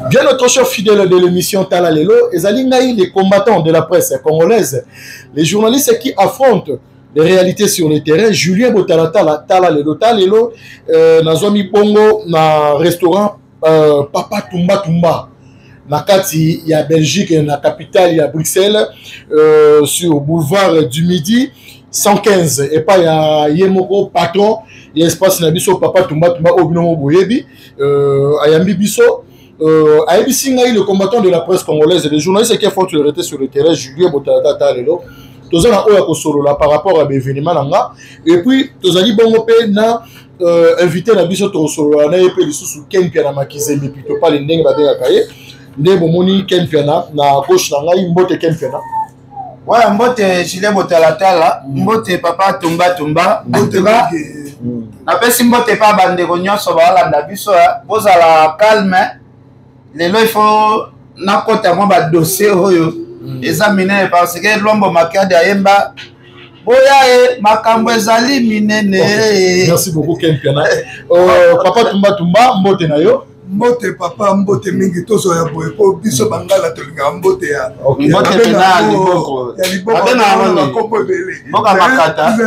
Bien notre cher fidèle de l'émission Tala Lelo, ezali ngai, les combattants de la presse congolaise, les journalistes qui affrontent les réalités sur le terrain, Julien Botalatala, Tala Lelo, Tala Lelo, nazwami bongo na restaurant Papa Tumba Tumba, na kati ya Belgique, na capitale ya Bruxelles, sur boulevard du Midi 115, epai ya ye moko patron ya espace na biso Papa Tumba Tumba oyo bino moko boyebi, ayambi biso, ayebisi ngai le combattant de la presse congolaise, le journaliste qui affronte le réalité sur le terrain, Julien Botalatala lelo toza na oyo ya kosolola par rapport à baévénement na nga, et puis tozali bongo mpe na invité na biso, tokosolola na ye mpe lisusu, Ken Piana Makizembe Pitopale ndenge babengaka ye, nde bomoni Ken Piana na gauche na ngai. Mbote Ken Piana. Ouais, mbote Julien Botalatala, mbote Papa Tumba Tumba. En tout cas, napesi mbote pa bandeko nyonso baolanda biso, bozala calme. Lelo il faut nakota mwa badossier oyo eza minene, parce que Lombo Makiadi ayemba boya e makambo ezali minene. Okay. Merci beaucoup Ken Piana. Papa Tumba Tumba, mbote na yo. Mbote papa, mbote mingi. Tozwa ya boye mpo biso bangala tolingaka mbote ya mbote pena ya liboko. Ya liboko, bakombo ebele. Mboka makata.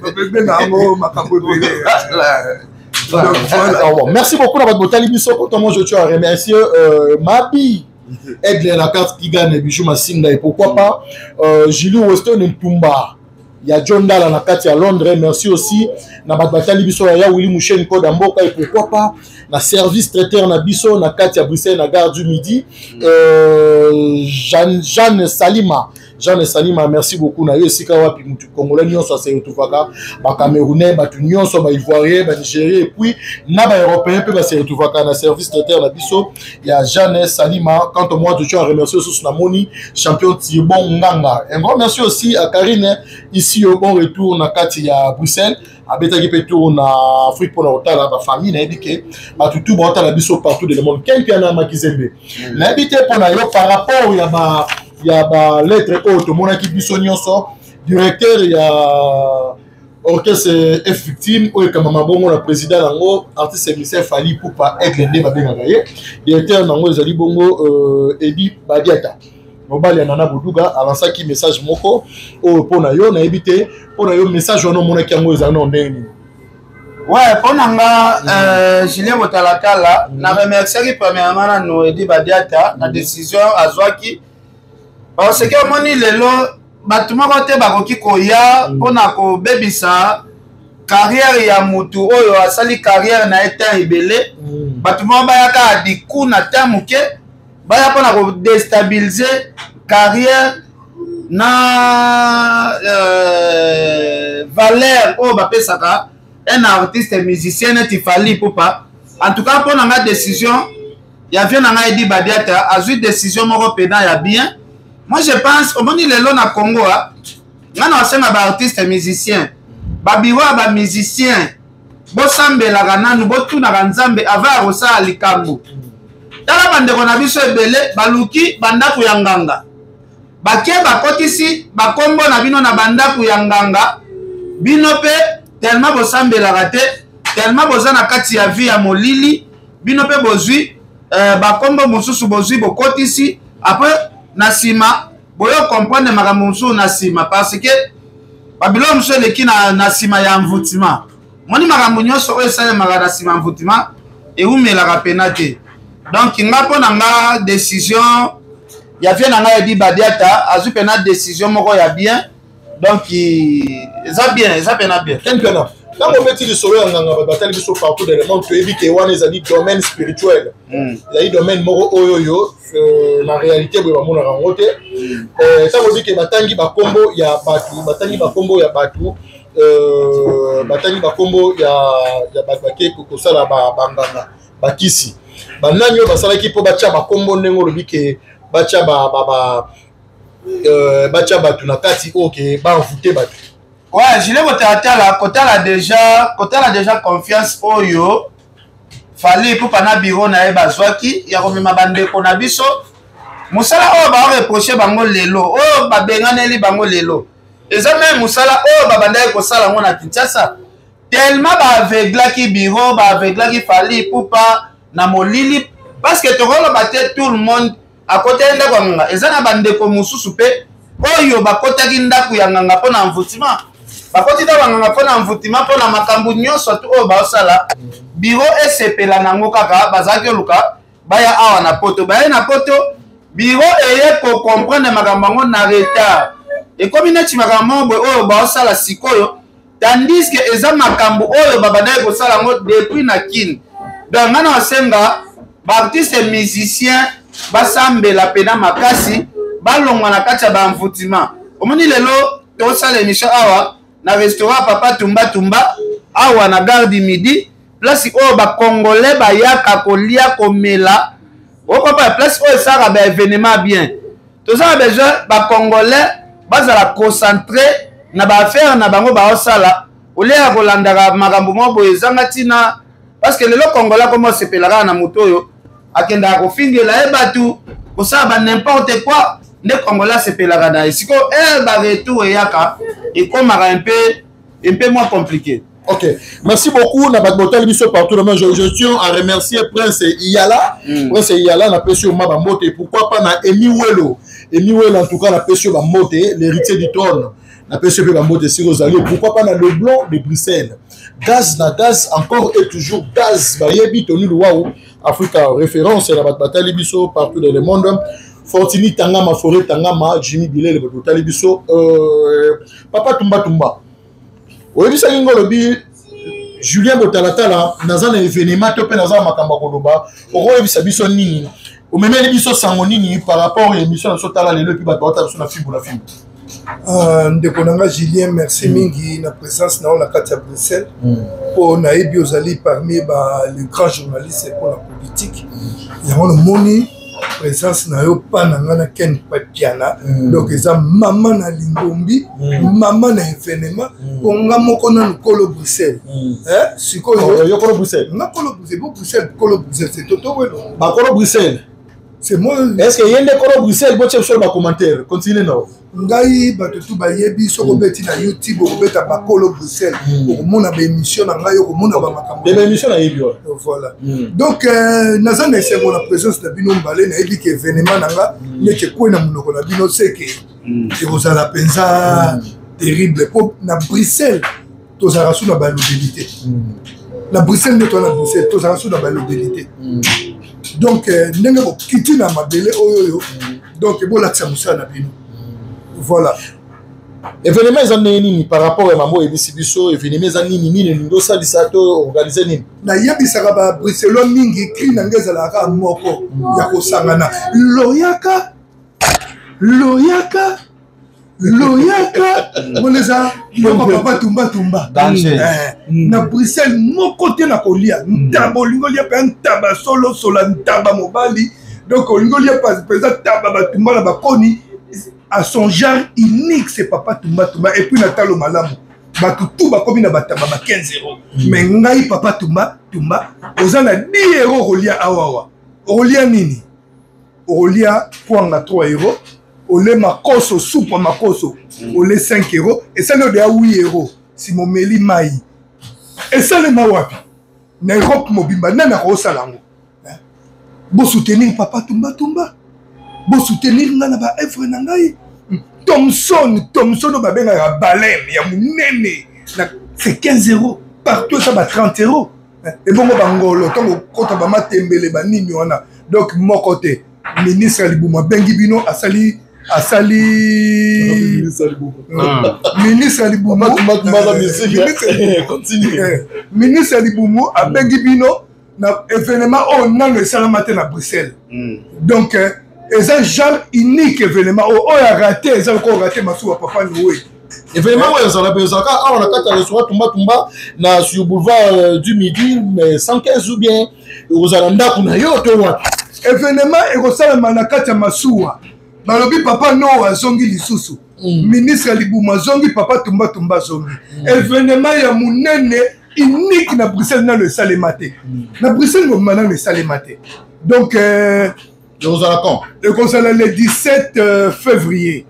Babenga yango makambo ebele. Donc, voilà. Alors, bon, merci beaucoup na bato botali biso. Quant à moi, je tiens à remercier Mabi Aigle, la carte qui gagne, Bijou Masinga, et pourquoi pas Julie Weston Ntumba ya John Dala na kati ya Londres. Merci aussi na bato batali biso ya Willy Mouchen Koda Mboka, et pourquoi pas na service traiteur na biso na kati ya Bruxelles, na gare du Midi, Jeanne, Jeanne Salima, Jeanne Salima, merci beaucoup na yo. Esika wapi mutu congolais nyonso ase retrouvaka, bacamerounais, bato nyonso, baivoirien, banigérien, et puis na baeuropéen mpe base retrouvaka na service traiteur na biso ya Jeanne Salima. Quant à moi, je tiens à remercier aussi namoni champion Thibon Nganga. Un grand merci aussi à Karine ici au bon retour na kati ya Bruxelles, abetaki mpe tour na Afrique mpona kotala bafamille. Nayebi ke bato tu baotala biso partout dans le monde. Ken Piana Makizembe, nayebi te mpo na yo par rapport ya balettre oyo tomonaki biso nyonso, directeur ya orchestre F Victime oyo ekamama bongo na président yango, artiste musicien Fally Ipupa Aigle nde babengaka ye, directeur nango ezali bongo Edi Badiata, mobali ya Nana Boduga, alansaki message moko oyo mpo na yo. Nayebi te mpo na yo message wana omonaki yango ezali na ndenge nini? Ouais, mpo na nga, Julien Botalatala, na remerciaki premièrement nanu Edi Badiata na décision azwaki, parce que omoni lelo bato moko te bakoki koya mpona kobebisa carrière ya mutu oyo asali carrière na ye temps ebele. Bato moko bayaka diku na temps moke, baya mpona kodéstabiliser carrière na valeur oyo bapesaka un artiste musicien neti Fally Ipupa. En tout cas, mpo na nga, décision ya vieux na ngai Edi Badiata, azwi décision moko pena ya bien. Moi je pense, omoni lelo na Congo, nga na osenga baartiste musicien, babureau ya bamusicien, bosambelaka nanu, botunaka Nzambe avant ya kosala likambo. Tala bandeko na biso ebele baluki bandako ya nganga, bake bakotisi bakombo na bino na bandako ya nganga. Bino mpe tellement bosambelaka te, tellement boza na kati ya vie ya molili, bino mpe bozwi bakombo mosusu, bozwi bokotisi. Après na nsima boyo comprendre makambo mosusu na nsima, parce que babiloko mosusu eleki na nsima ya envoûtement. Moni makambo nyonso oyo esalemaka na nsima envoûtement ewumelaka pena te. Donc nga, mpo na nga, décision ya vieux na ngai Edi Badiata, azwi pena décision moko ya bien. Donc eza bien, eza pena bien. Ken Piana, ntango obeti lisolo ya nganga, bato batali biso partout dans le monde, toyebi ke wana ezali domaine spirituel, ezali domaine moko oyo oyo na réalité boye bamonaka yango te. Ntango oyebi ke batangi bakombo ya bato, batangi bakombo ya bato, batangi bakombo ya bato, bake kosala banganga, bakisi, banani oyo basalaki mpo batya bakombo, ndenge olobi ke batya batya bato na kati oyo ke baenvoûter bato. Ouais, Julien Botalatala, kotala déjà confiance oyo Fally Ipupa na bureau na ye bazwaki ya komema bandeko na biso. Mosala oyo baoreproche bango lelo, oyo babenganeli bango lelo, eza même mosala oyo babandaki kosala yango na Kinshasa. Tellement baaveuglaki bureau, baaveuglaki Fally Ipupa. Na molili, parce que tokoloba te tout le monde akotaki ndako ya nganga. Eza na bandeko mosusu mpe oyo bakotaki ndako ya nganga mpo na envoûtement, bakoti ndako ya nganga mpo na envoûtement, mpo na makambo nyonso tu oyo baosala, biro esepela nango kaka. Bazalaki oluka baya awa na Poto, baye na Poto, biro eye kocomprendre makambo yango na retard. Ekomi neti makambo moko boye oyo baosala sikoyo, tandis que eza makambo oyo babandaki kosala yango depuis na Kine. Donc ngai na osenga baartiste musicien basambela mpena makasi, balongwa na kati ya baenvoûtement. Omoni, lelo tosala émission awa na restaurant Papa Tumba Tumba, awa na Gare du Midi, place oyo bacongolais bayaka kolia, komela. Okopa place oyo esalaka baévénement bien. Toza na besoin bacongolais bazala concentré na baaffaire na bango baosala, olia ya kolandaka makambo moko boye ezanga ntina, parce que lelo Congolais akoma osepela kaka na moto oyo akendaka kofingela ye bato, kosala ba n'importe quoi. Nde Congolais asepelaka na ye. Sikoyo ere baretour eyaka, ekomaka un peu moins compliqué. Ok, merci beaucoup. Na bato biso partout dans je tiens à remercier Prince Iyala. Prince Iyala na pesi ma bambote. Pourquoi pas na Emi Welo. Emi Welo, en tout cas na pesi bambote, l'héritier du trône. Na pesi pe bambote si Rosalie. Pourquoi pas na Le Blanc de Bruxelles. Gaz na gaz encore et toujours gaz. Bayebi Tony Luau Africa référence na bato batali biso partout dans le monde. Fortini Tangama, Forêt Tangama, Jimmy Bilele bato batali biso, Papa Tumba Tumba. Oyebisaki ngo, olobi Julien Botalatala, naza na événement to mpe naza na makambo ya koloba. Okoyebisa biso nini? Omemeli biso sango nini par rapport ya émission na biso Tala Lelo? Et puis bato baotala biso na fimbu na fimbu. Ah, ndeko na nga Julien, merci mingi na présence na yo na kati ya Bruxelles, mpo nayebi ozali parmi ba le grand journaliste mpo na politique. Yango nomoni présence na yo pa na nga na Ken Papiana. Donc eza mama na lingombi, mama na événement, mpo nga moko nanu kolo Bruxelles. Eh, sikoyo yo kolo Bruxelles? Nga kolo Bruxelles, bo Bruxelles, kolo Bruxelles, c'est Toto Welo. Bakolo Bruxelles. C'est moi. Est ce que ye nde kolo Bruxelles? Botie biso na bacommentaire. Continue nao. Ngai, bato tu bayebi, soki obeti na YouTube, okobeta Bakolo Bruxelles, okomona baémission na ngai, okomona bamakambo. Baémission nayebi wana. Voilà. Donc naza na esengo na présence na bino mbale. Nayebi ke événement na nga neti ekwei na monoko na bino, seke ekozala mpenza terrible, mpo na Bruxelles tozalaka su na balobeli te. Na Bruxelles nde toza, na Bruxelles tozalaka su na balobeli te. Donc ndenge bokiti na mabele oyo oyo, donc bolakisa mosala na bino. Voilà. Événement eza ndenge nini par rapport ya mambo oyebisi biso? Événement eza nini? Nini elingi osalisa to organise nini? Nayebisaka babruxellois mingi, cri na ngai ezalaka kaka moko ya kosangana: loyaka, loyaka, loyaka. Mona, eza moko Papa Tumba Tumba. Danger. Na Bruxelles moko te na kolia ntaba. Olingi olia mpenza ntaba solosola, ntaba mobali, donc olingi olia mpenza ntaba batumba na bakoni à son genre unique, c'est Papa Tumba Tumba. Et puis na talo malamu, bato tu bakomi na bataba ba 15 euro, mais ngai Papa Tumba Tumba, oza na 10 euro kolia awawa. Okolia nini? Okolia kwanga 3 euro, ole makoso, supu ya makoso ole 5 euro, esali oyo deya 8 euro. Nsima omeli mai. Esalema wapi na Europe mobimba? Nani akosala yango? Bosoutenir Papa Tumba Tumba, bosoutenir ngai na baœuvre na ngai. Thomson, Thomson oyo babengaka baleine ya monene, c'est 15 euro. Partout eza ba 30 euro. Ebongo bangolo, ntango okota bamatembele banini wana, donc moko te. Ministre ya libumu abengi bino, asali asali ministre ya libumu, ministre ya libumu abengi bino na événement oyo nano esalama te na Bruxelles. Donc eza genre unique, événement oyo oyo araté eza lokola oraté masuwa Papa Noé. Événement oyo ezala mpe ezalaka awa na kati ya restaurant Tumba Tumba na sur boulevard du Midi 115, ou bien ekozala ndako na yo to wapi? Événement ekosalama na kati ya masuwa. Balobi Papa Noa azongi lisusu, ministre ya libumu azongi, Papa Tumba Tumba azongi. Événement ya monene, unique na Bruxelles, nano esalema te na Bruxelles mobima, nano esalema te. Donc ekozala quand? Ekozala le 17 février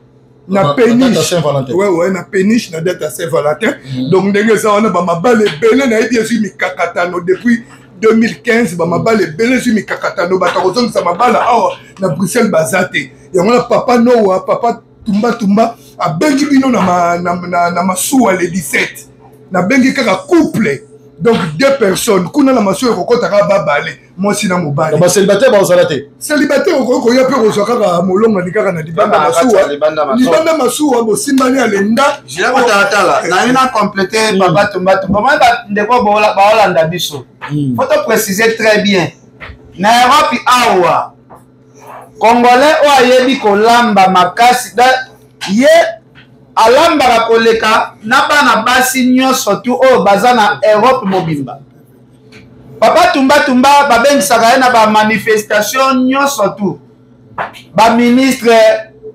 na péniche. Ouais, na péniche, na date ya Saint Valentin. Donc ndenge eza wana, bamabala ebele nayebi ezwi mikakatano depuis. 2015 bamabala ebele ezwi mikakatano, bato akozongisa mabala awa na Bruxelles baza te. Yango na papa Noa, papa Tumba Tumba abengi bino na, ma, na, na, na masuwa le 17. Nabengi kaka couple, donc deux personnes kuna na masuwa ekokota kaka babale, mwasi na mobali. Bacélibataire bazala te? Célibataire okoki koya mpe kozwa kaka molongani kaka na libanda masuwa, libanda masuwa bosimbani alenda. Talatala naye na complete papa Tumba Tumba. Moi, bandeko baolanda biso, faut to préciser très bien: na Europe awa, Congolais oyo ayebi kolamba makasi, ye alambaka koleka na bana basi nyonso tu oyo baza na Europe mobimba, papa Tumba Tumba. Babengisaka ye na bamanifestation nyonso tu, baministre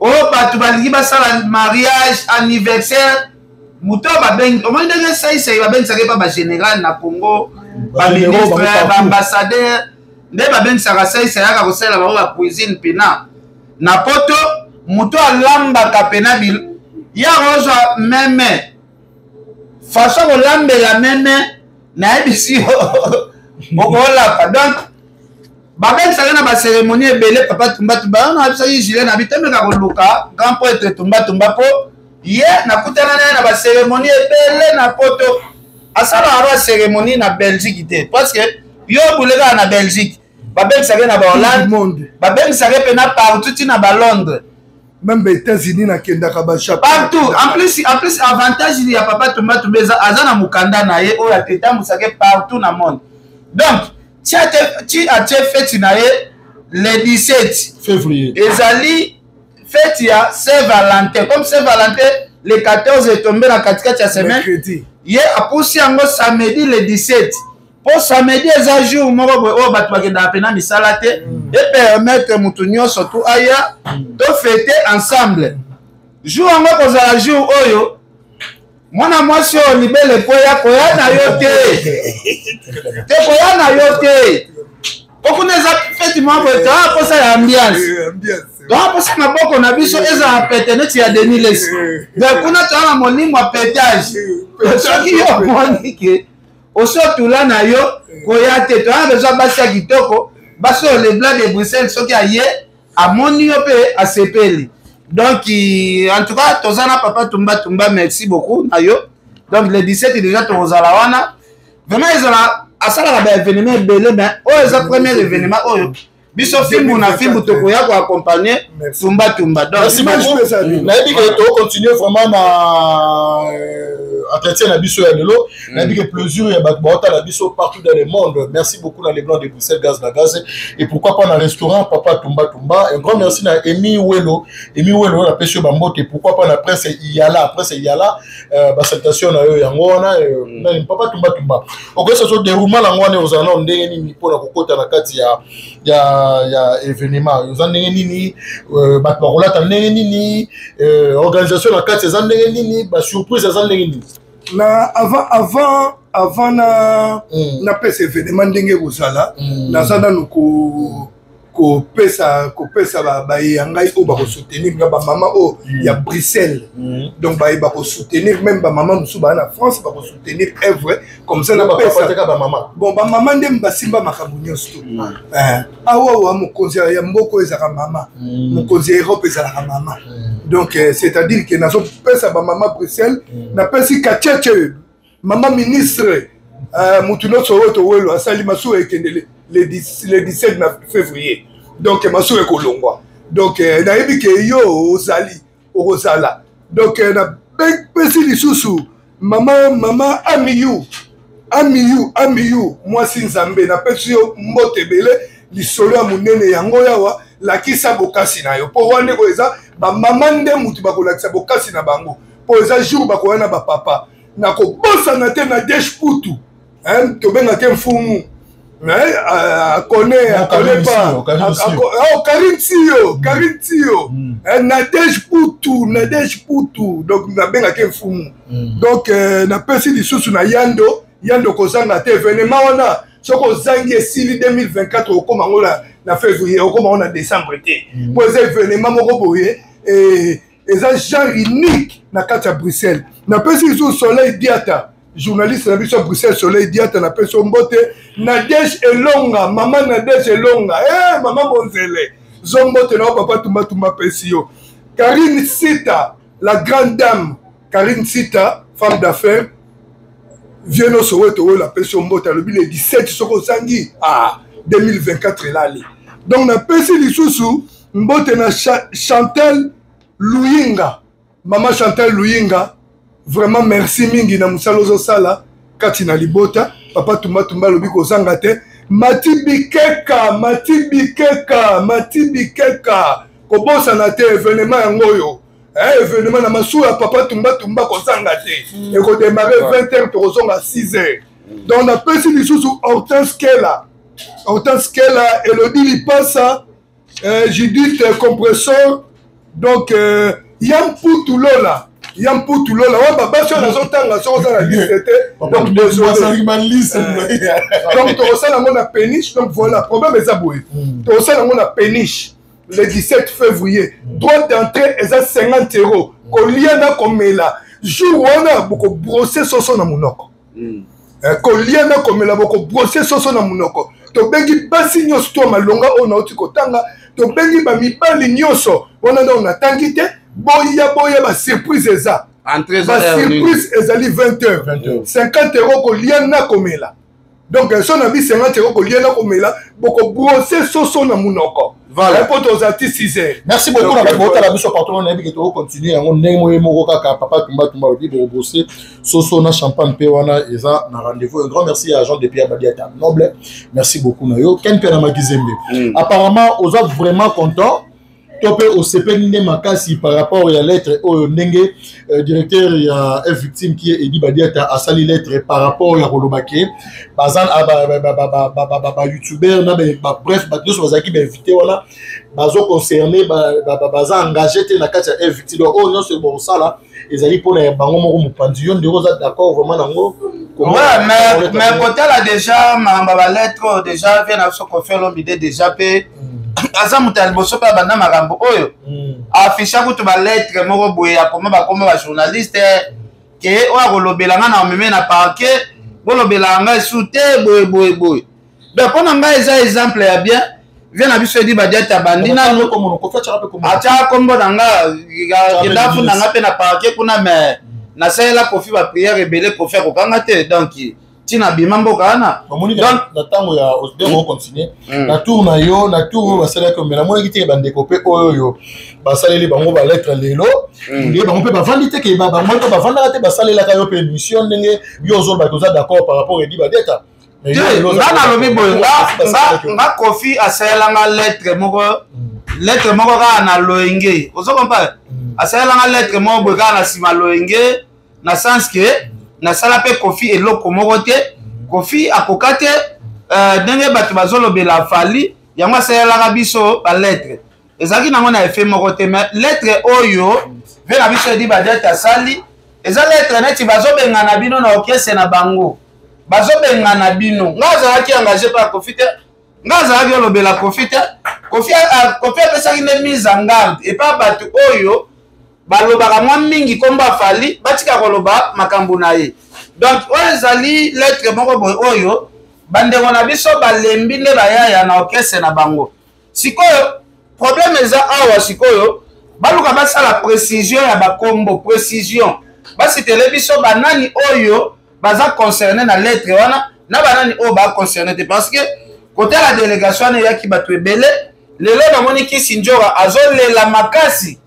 oyo bato balingi basala mariage, anniversaire, moto oyo babengi. Omoni ndenge saisai babengisaka ye mpa bagénéral na Congo, baministre, baambassadeur, nde babengisaka saisai, ayaka kosalela bango bacuisine. Mpena na Poto, moto alambaka pena ye akozwa meme façon kolambela meme, nayebisi yo, okolapa. Donc babengisaka na bacérémonie ebele papa Tumba Tumba. Wana nayebisaki Julien na bitemeka koluka grand prêtre Tumba Tumba, mpo ye nakutana na ye na bacérémonie ebele na Poto. Asalaka bacérémonie na Belgique te, parce que yo obule kaka na Belgique, babengisaka na bahollande, babengisaka mpe na partout, ntina balondres. Même baÉtats-Unis nakendaka. Partout. En plus, avantage ya papa Tumba Tumba eza aza na mokanda na ye oyo atetambusaka partout na monde. Donc ti atie feti na ye le 17 février. Ezali feti ya Saint Valentin. Comme Saint Valentin le 14 etombe na katikati ya semaine, ye apusi yango samedi le 17, mpo samedi eza jour moko boye oyo bato bakendaka mpena misala te, epermettre motu nyonso tu aya tofete ensemble. Jour yango kozala jour oyo mwana mwasi oyo libele koya koya na yo te, te koya na yo te, po kuna eza feti moko boye, toya posa ya ambiance, toya posa maboko na biso ezala pete neti ya Denis Lesi. Donc kuna toya na molimo ya petage. Soki yo omoni ke osi otula na yo, koya te. Toya besoin basi ya kitoko, basi oyo Le Blanc de Bruxelles soki aye amoni yo mpe asepeli. Donc en tout cas, toza na papa Tumba Tumba. Merci beaucoup na yo. Donc le 17 déjà tokozala wana. Vraiment, ezala asalaka baévénement ebele, mais oyo eza premier événement oyo biso fimbu na fimbu tokoya koaccompagne Tumba Tumba. Donc merci beaucoup. Nayebi ke tocontinue vraiment na entretien na biso ya lelo. Nayebi ke plaisir ya bato baotala biso partout dans le monde. Merci beaucoup na Le Blanc de Bruxelles, Gaz na Gaz, et pourquoi pas na restaurant papa Tumba Tumba. Un grand merci na Emi Welo, Emi Welo oyo napesi yo bambote. Pourquoi pas na Prince Iyala, Prince Iyala, basalutation na yo yango wana. Nani, papa Tumba Tumba, okoyesa so déroulement yango wana ozala nano ndenge nini mpona kokota na kati ya événement? Eza ndenge nini? Bato bakolata ndenge nini? Organisation na kati eza ndenge nini? Basurprise eza ndenge nini? Na avant na napesa événement ndenge ekozala, naza nanu kopesa baye ya ngai oyo bakosoutenir nga, bamama oyo ya Bruxelles. Donc baye bakosoutenir, même bamama mosusu baa na France bakosoutenir œuvre comme ça. Napesa bon, bamama nde basimba makambo nyonso to awawa. Mokonzi ya mboka oyo ezalaka mama, mokonzi ya Europe ezalaka mama. Donc c'est-à-dire ke nazopesa bamama Bruxelles, napesi Kacheche, mama ministre, mutu nyonso oyo towelo asali masuwa ekendele le 17 na février. Donc masuwa ekolongwa. Donc nayebi ke yo ozali okozala. Donc napesi lisusu mama Amiyu, Amiyu, Amiyu, mwasi Nzambe, napesi yo mbote ebele. Lisolo ya monene yango yawa, lakisa bokasi na yo, mpo wana oyo eza bamama nde mutu bakolakisa bokasi na bango, mpo eza jour bakoya na bapapa. Nakobosana te na Desh Putu, tobengaki mfumu akone akone pa, oh, Karine Tio, Karine Tio, Nadege Putu, Nadege Putu. Donc nabengaki mfumu. Donc napesi lisusu na Yando, Yando kozanga te événement wana. Soki ozangi, esili 2024, okóma yango na février, okóma yango na décembre te, mpo eza événement moko boye, eza genre unique na kati ya Bruxelles. Napesi lisusu Soleil Diata. Journaliste na biso ya Bruxelles, Soleil Diata, napesi yo mbote. Nadege Elonga, mama Nadege Elonga, hey, mama Monzele, zo mbote na yo, papa Tumba Tumba apesi yo. Karine Sita, la grande dame Karine Sita, femme d'affaires, vieux no Soweto oyo, napesi yo mbote. Alobi le 17 soki ozangi, ah, 2024 elali. Donc napesi lisusu mbote na Chantal Luyinga, mama Chantal Luyinga, vraiment merci mingi na mosala ozosala kati na libota. Papa Tumba Tumba alobi kozanga te. Mati Bikeka, Mati Bikeka, Mati Bikeka, kobosana te événement yango oyo, événement na masuwa ya papa Tumba Tumba, kozanga te. Ekodémarrer 20 heures, tokozonga 6 heures. Donc napesi lisusu Hortense Kela, Hortense Kela, Elodie Lipasa, Judith Compressor, donc Yamputu Lola, Yamputu Lola. Oyo babasi oyo nazotanga, soki oza na liste te, donc désolé. Donc tokosala yango na péniche. Donc voilà, problème eza boye: tokosala yango na péniche le 17 février. Droit d'entrée eza 50 euros. Kolia na komela, jour wana bokobrosser soso na monoko. Kolia na komela, bokobrosser soso na monoko. Tobengi basi nyonso to malonga oyo nauti kotanga, tobengi bamibali nyonso wana ndongo natangi te, boya, boya, basurprise eza. Basurprise ezali 20 heures, 50 euros, kolia na komela. Donc so na bi 50 euros, kolia na komela, bokobrosser soso na monoko. Voilà. Po toza ti 6 heures. Merci beaucoup na bato botala biso partout. Nayebi ke tokocontinuer yango ndenge moye moko kaka. Papa Tumba Tumba alobi bokobrosser soso na champagne mpe wana eza na rendez-vous. Un grand merci à agent de Pierre Badiata Noble, merci beaucoup na yo. Ken Mpe na Makizembe, apparemment oza vraiment content to mpe osepeli nde makasi par rapport ya lettre oyo, ndenge directeur ya F Victime qui est Edi Badiata asali lettre par rapport ya koloba ke baza bayoutubeur na bref, bato nyonso bazalaki bainvité wana bazoconcerner, baza engagé te na kati ya F Victime. Donc oyo nyonso bokosala ezali mpona ya bango moko mopanzi. Yo ndeko, oza d'accord vraiment nango? Ouais, mais kotala déjà makambo ya balettre oyo, déjà vie na biso Kofi Olomide déjà mpe aza moto ya liboso mpe abanda makambo oyo, afficha kutu balettre moko boye, akoma bakoma bajournaliste ke oyo akolobela nga na omeme na parquet, bolobela ngai su te, boye boye boye. Donc mpo na ngai eza exemple ya bien. Vie na biso Edi Badiata bandi nanu atyaka kombo na nga, kenda funda nga mpe na parquet kuna, mais nasalela Kofi baprière ebele, Kofi akokanga te. Donc ntina bima mboka wana. Na ntango ya ndenge ocontinuer na tour na yo, na tour oyo basalaki, me namonaki teke bandeko mpe oyo oyo basaleli bango balettre lelo, nde bango mpe bavandi te, ke bango mpe bavandaka te, basalelaka yo mpe émission. Ndenge yo ozolobaki, oza d'accord par rapport Edi Badiata? Nga nalobi boye, nga Kofi asalelanga lettre moko, lettre moko kaka na loyenge, ozo comprendre? Asalelanga lettre moko boye kaka na nsima loyenge, na sens ke nasala mpe Kofi eloko moko te, Kofi akoka te. Ndenge bato bazolobela Fali yango, asalelaka biso balettre, ezalaki nango na effet moko te. Mais lettre oyo ve na biso Edi Badiate asali, eza lettre neti bazobengana bino na orchestre na bango, bazobengana bino. Nga azalaki engagé mpe ya Kofi te, nga azalaki olobela Kofi te. Kofi apesaki nde mise en garde epa bato oyo balobaka mwa mingi nkombo afali, batika koloba makambo na ye. Donc oyo ezali lettre moko boye oyo bandeko na biso balembi nde bayaya na orchestre na bango. Sikoyo problème eza awa, sikoyo baluka basala précision ya bakombo, précision, basitele biso banani oyo baza concerné na lettre wana na banani oyo baconcerné te, parce que kotala délégation wana eyaki bato ebele. Lelo namoni Kisi Njora azolela makasi,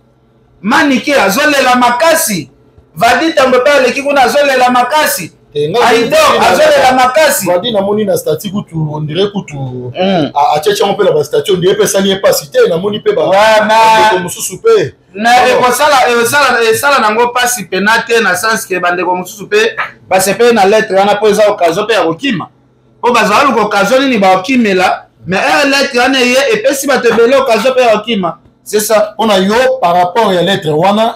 Manike azolela makasi, Vadi Tambo mpe aleki kuna azolela makasi, Aidor azolela makasi. Vadi namoni na statut kutu, on dirait kutu atiaki yango mpe na bastatut, on dirait mpe esali ye mpasi te. Namoni mpe bandeko mosusu mpe. Na ekosala esala nango mpasi pena te, na sens ke bandeko mosusu mpe basepeli na lettre wana, mpo eza occasion mpe ya kokima, mpo bazala luka occasion nini bakokimela. Mais ere lettre wana eye, epesi bato ebele occasion mpe ya kokima, c'est ça. Mpona yo, par rapport ya lettre wana,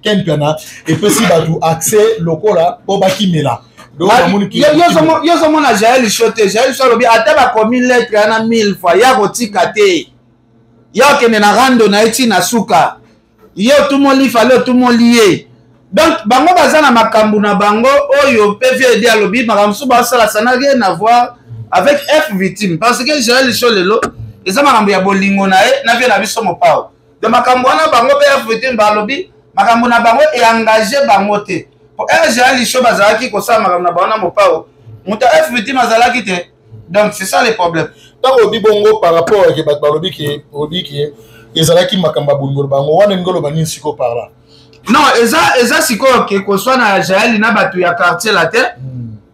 Ken Mpiana epesi bato accès lokola mpo bakimela. Yo ozomona Jael Sho te? Jael Sho alobi ata bakomi lettre wana mille fois, ya kotika te, ya okende na rando na ye ntina suka. Ye otumoli Fali, otumoli ye. Donc bango baza na makambo na bango oyo mpe vieux Edi alobi makambo mosusu basala, ça n'a rien à voir avec F Victime, parce que Jael Show lelo eza makambo ya bolingo na ye na vieux na biso Mopao. Donc makambo wana bango mpe F Victime balobi makambo na bango eengage bango te. Po R Jael Show bazalaki kosala makambo na bango na Mopao, moto ya F Victime azalaki te. Donc c'est ça le problème. Ntango olobi bongo par rapport eke bato balobi ke olobi ke ezalaki makambo ya bolingo na bango wana, elingi oloba nini sikoyo par là? Non, eza sikoyo ke koswana ya Jael na bato ya Quartier Latin,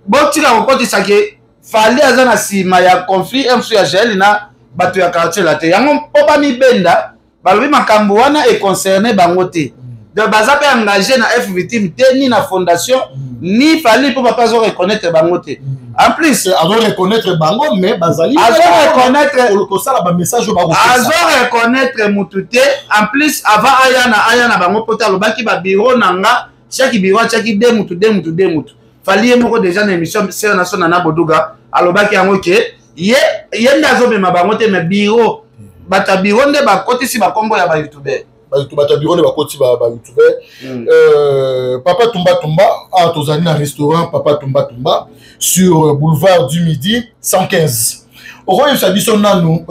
botika kokotisa ke Fally aza na nsima ya conflit msu ya Jael na bato ya Quartier Latin. Yango mpo bamibenda, balobi makambo wana econcerne bango te. Donc baza mpe engagé na F Victime te, ni na fondation, ni Fally, mpo papa azo reconnaître bango te. En plus azo reconnaître bango, mais bazali azo reconnaître kosala bamessage oyo bakopesa. Azo reconnaître mutu te. En plus, avant aya na bango, mpo te alobaki babureau na nga, chaque bureau atiaki de mutu, de mutu, de mutu. Fally ye moko déjà na émission Sere National na Boduga alobaki yango ke ye nde azomema bango te, mais bureau, bato ya bureau nde bakotisi bakombo ya bayoutubeur. Bato ya bureau nde bakoti bayoutubeur. Papa Tumba Tumba, awa tozali na restaurant Papa Tumba Tumba sur boulevard du Midi 115. Okoyebisa biso nanu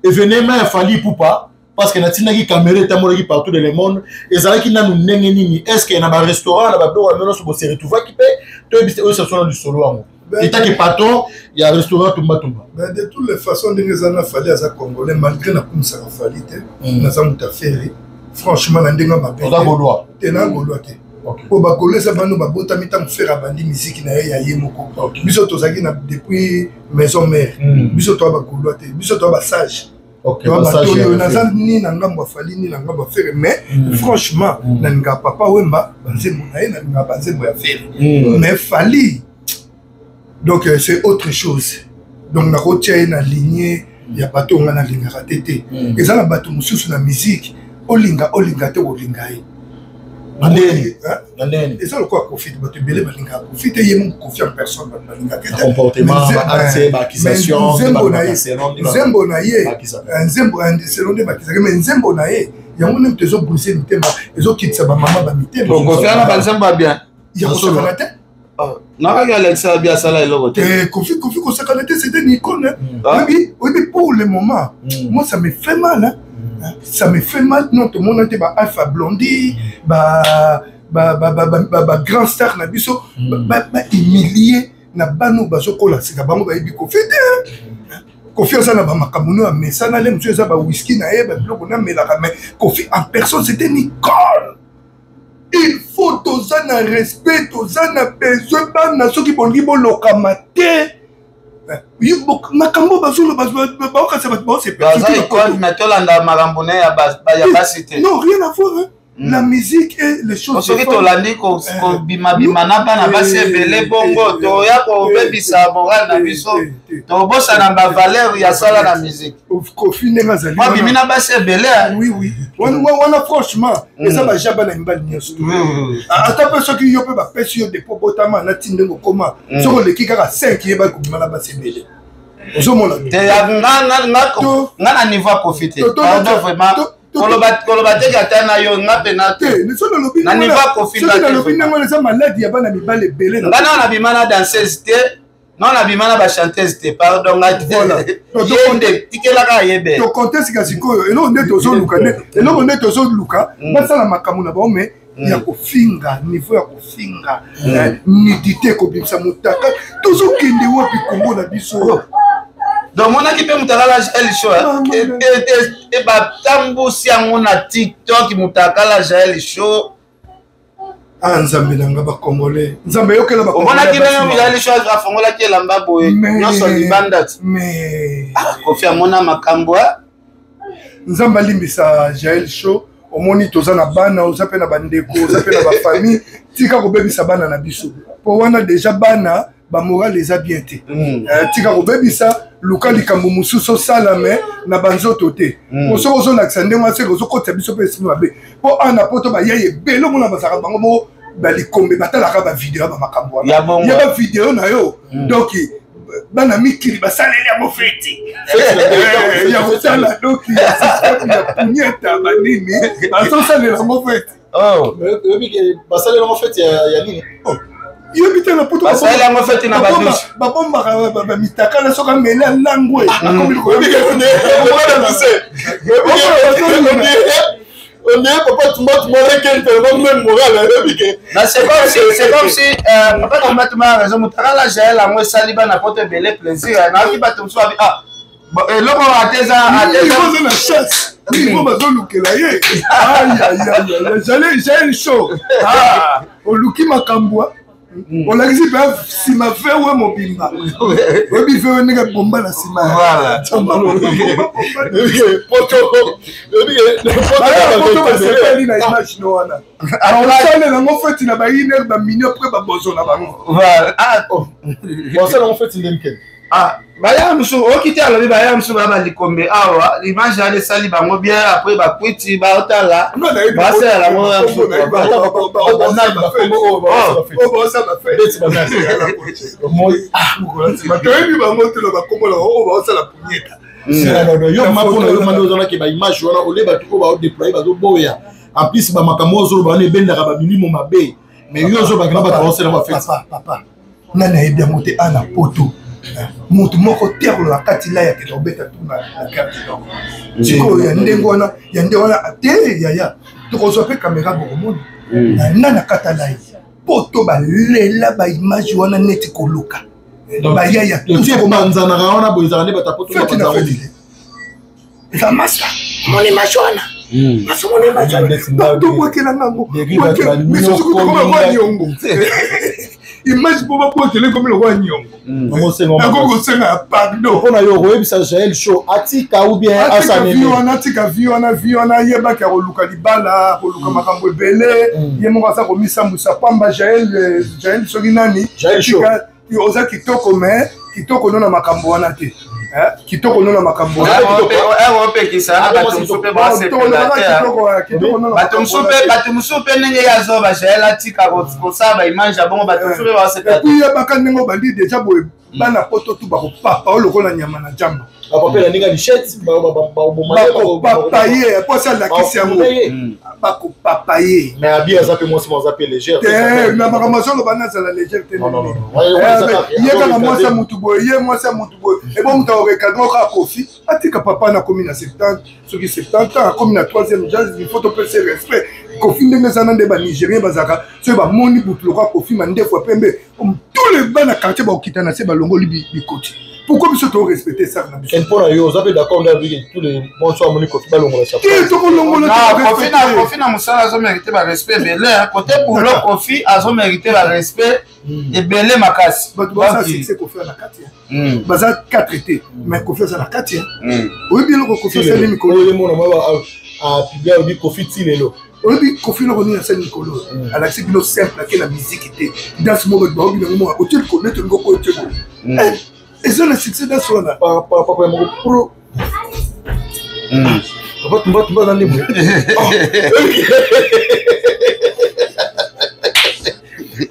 événement ya Fally Ipupa, parce que natindaki caméra etambolaki partout dans le monde, ezalaki nanu ndenge nini? Est ce que na barestaurant na babiloko na nyonso bose retrouvaki mpe? Toyebisa oyo saso na lisolo yango etaki patron ya restaurant Tumba Tumba. Ben, de toutes les façons, ndenge eza na Fally aza Congolais, malgré nakumisaka Fally te, naza moto afere franchement na ndenge mabe. Oza Gaulois? Te, na Gaulois te. Po bagaulois eza bano babotami ntango Ferre abandi miziki na ye ya ye moko. Biso tozalaki na depuis Maison Mère. Biso toya bagaulois te, biso toya basage. Bato oyo naza ni na ngambo ya Fally ni na ngambo ya Ferre, mais franchement nalingaka Papa Wemba, banzembo na ye, nalingaka banzembo ya Ferre. Mais Fally, donc c'est autre chose. Donc nakotia ye na lignée ya bato oyo nga nalingaka te te. Eza na bato mosusu na musique, olinga olinga te, kolinga ye. Na ndeni? Na ndeni? Eza lokola Kofi. Bato ebele balingaka Kofi te, ye moko Kofi en personne bato balingaka te. Comportement, baacte, baaccusation. Nzembo na ye, nzembo na ye, nzembo selon nde bakisaki, mais nzembo na ye yango nde moto ezobrise mitema, ezokitisa bamama bamitema. Kofi wana banzembo ya bien. Ya kosakana te. Nakaki Alexa abi asala eloko te. Kofi, Kofi kosakana te, c'était une icône. Oyebi, oyebi, pour le moment, moi ça me fait mal, hein. Ça me fait mal. Non, tomona te ba Alpha Blondy, ba ba ba ba ba ba grand star na biso ba bahumilie na bano bazokola sika. Bango bayebi Kofi te. Kofi aza na bamakambo no ya mesana le mosusu eza bawiski na ye, babiloko namelaka, mais Kofi en personne, c'était une icône. Il faut toza na respect, toza na besoin. Bana, soki bolingi bolokama te, makambo bazoloba baokasa bato. Baza icône, mais tolanda makambo ne ya basi te. Non, rien à voir, hein. La musique et les choses. Soki tolandi kobimabima na bana basi ebele bongo, toya kobebisa moral na biso, tobosana bavaleur ya sala na musique. Kofi ndenge azali. Abimi na basi ebele. Oui, wana franchement eza baja bana mibali nyonso. Ata mpe soki yo mpe bapesi yo depo botama na ti ndenge okoma, soki oleki kaka 5, yeba kobima na basi ebele, ozomona. Te, nga na niveau ya Kofi te, pardon, vraiment. Koloba teke ata na yo, nga mpe na te. Na niveau ya Kofi. Soki nalobi ndenge wana, eza maladi ya bana mibali ebele. Nga na nabima na danseuse te, non, nabima na bachanteuse te, pardon, nga ye nde tikelaka yebe. Tokonte sika sikoyo eloko nde tozoluka, nde eloko nde tozoluka basala makambo na bango, mais ya kofinga, niveau ya kofinga, nudité, kobimisa motaka, tozokende wapi Kongo na biso? Donc monaki mpe mutakala Jael Show batambusi yango na TikTok, mutakala Jael Show. Ah, Nzambe na nga, bacongolais, Nzambe eyokela. Omonaki ndenge Jael Show afongolaki elamba boye nyonso libanda ti? Kofi amona makambo. Nzambe alimbisa Jael Show. Omoni, toza na bana, oza mpe na bandeko, oza mpe na bafamille. Tika kobebisa bana na biso, mpo wana deja bana bamoral eza bien te. Tika kobebisa, luka likambo mosusu osala, me na banzoto te. Po soki ozolakisa ndenge wana, seke ozokotisa biso mpe esimi mabe. Mpo ana poto bayai ebele, omona bazalaka bango moko balikombe, batalaka bavideo ya bamakambo wana ya bavideo na yo. Donc Bana mikili basaleli yango feti ya kotala doki ya systeme ya punyeta banini bazosalela yango feti. Oh. Basaleli yango feti ya nini? Oh. Yebi te, na poto basaleli yango feti na badouche, babombaka bamitakala, soki ameli alangwe akomi. On dirait papa Tumba Tumba lequel tellement même moral ayebi ke. C'est comme si, c'est comme si papa Tumba Tumba a raison. Mutakala Jael yango esali bana poto ebele plaisir. Nayoki bato mosusu babi ah eloko ate eza ate na chasse niveau bazolukela ye. Jael show oluki makambo, olakisi mpe nsima vewe mobimba, oyebi vewe ndenge bomba na nsima. Poto basepeli na image no wana, baosalela yango feti na bainer baminio apres babozo na bango. Basala yango feti ndenge. Ah, baya mosusu oyoki te, alobi baya mosusu baya balikombe awa, image wana esali bango bien, après bakwiti baotala basala yango. Toyebi bango te na bakombo na oyo baosala punyeta. Yo mapona yo manda ozalaki baimage wana olie, bato oyo baodéploye bazoboya. En plus bamakambo oyo ozoloba wana ebendaka bamilimo mabe, mais yo ozobaki na bato baosala bafeti. Papa, nani ayebi yango te? Ana poto motu moko te akoloba kati lai akende kobeta tu na carte. Donc sikoyo ya ndenge wana, ya ndenge wana te, yaya, tokozwa mpe kamera, bokomona nani akata lai. Poto balela baimage wana neti koluka bayaya. Panzanaka wana boye, ezala nde bato poto. Feti na feti, eza masa mon image wana, masa mon image wana, tobwakela ngango misusu kutokoma kwa niongo. Image mpo babwakela ekomi lokwa niongo, nakomi kosenga ya pardon. Mpona yo okoyebisa Jael Show atika ou bien? Atika vie wana, atika vie wana, vie wana ayebaki akoluka libala, akoluka makambo ebele, ye moko aza komisambwisa pamba. Jael, Jael soki nani, oza kitoko, mais kitoko no na makambo wana te, kitoko no na makambo. Opekisa bato mosusu mpe basepela te, bato mosusu mpe ndenge ye azoba Jael atika kosala baimage ya bongo, bato mosusu mpe basepela. Et puis yebaka ndenge obandi déjà boye, bana poto tu bakopapa oyo lokola nyama na jamba. Bakopela ndenge lichette. Bakopapa ye po asi alakisi yango, bakopapa ye. Mais abi aza mpe mwasi, aza mpe légère. Te, na makambo azoloba nazala légère te. Ye kaka mwasi ya mutu boye, ye mwasi ya mutu boye, ebo moto akorecadre kaka Kofi atika. Papa nakomi na 70, soki 70 ans, akomi na troisième jazz, il faut topesa respect. Kofi ndenge eza na nde banigérien bazalaka, soki bamoni butu lokola Kofi, mandefu ya pembe, tous les bana quartier bakokita na se, balongoli bikoti. Pourquoi biso torespecte sar na biso? Mpona yo oza mpe d'accord nde abiki tous les bonso amoni Kofi balongola? Te, tokolongola. Kofi na mosala azomérite barespect ebele. Côté boulot, Kofi azomérite barespect ebele makasi. Bato baza succès, Kofi na kati, baza 4 te, mais Kofi aza na kati. Oyebi eloko Kofi asali mikolo? Oyo mona mwa apublie, alobi Kofi ti lelo. Oyebi Kofi eloko nini asali mikolo? Alakisi bino simple, ake na miziki te, danse moko bato baobi nango moko, otie likolo neti olingi okoyo tie boye, eza na succès danse wana. Papa moko pro, papa Tumba Tumba aza nde boye.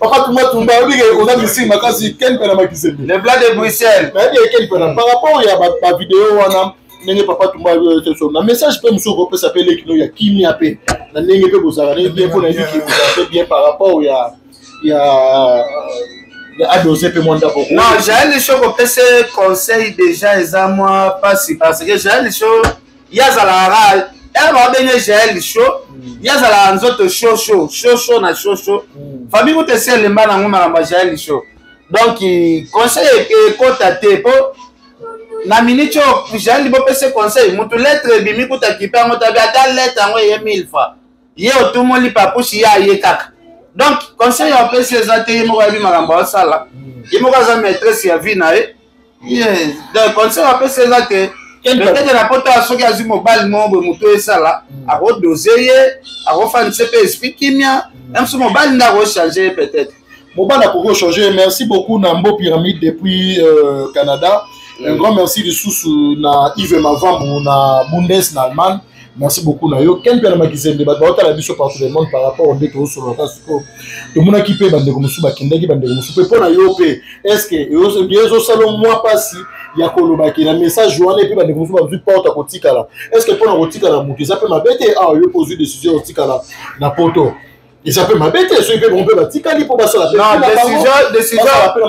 Papa Tumba Tumba, oyebi oza misiri makasi, ken mpe na makisembe. Le Blanc de Bruxelles. Nayebi ken mpe na par rapport ya bavideo wana, ndenge papa Tumba so na message mpe mosusu okopesa mpe lekino ya kimia mpe na ndenge mpe bozalaka ndenge bien, mpo nayebi ke bozala mpe bien par rapport ya adose mpe mwa ndako. Non, Jael Show, kopesa conseil déjà eza mwa mpasi, parce que Jael Show ye azalaka kaka babenge Jael Show, ye azalaka nzoto chaud chaud chaud chaud na chaud chaud. Famille kuta esi elemba nango makambo ya Jael Show, donc conseil ekota te, mpo na minute oyo Jael bopesa conseil, motu lettre ebimi kuta kipe yango tabi, ata lettre yango eye mille fois, ye otumoli papusi, ye aye kaka. Donc conseil ya opesi eza te, ye moko ayebi makambo aosala, ye moko aza maîtresse ya vie na ye. Donc conseil apesi eza te. Peut-être na poto, soki azwi mobali moko boye, motu esala akodose ye, akofandisa mpe esprit kimia na mosu, mobali nde akochange ye peut-être. Mobali akoki kochange. Merci beaucoup na Mbo Pyramide depuis Canada. Un grand merci lisusu na Yves Mavambu na Bundes na Allemagne. Merci beaucoup na yo Ken Mpiana Makizembe. Bato baotala biso partout le monde par rapport nde tozosololaka sikoyo, tomonaki mpe bandeko mosusu bakendaki, bandeko mosusu mpe mpo na yo mpe, est ce que ezosala mwa mpasi ya kolobaki na message wana? Epe bandeko mosusu bazwi porte ya kotikala. Est ce que mpo na kotikala moto eza mpe mabe te? Awa yo mpe ozwi décision ya kotikala na poto, eza mpe mabe te? Soki mpe bango mpe batikali mpo basala mpe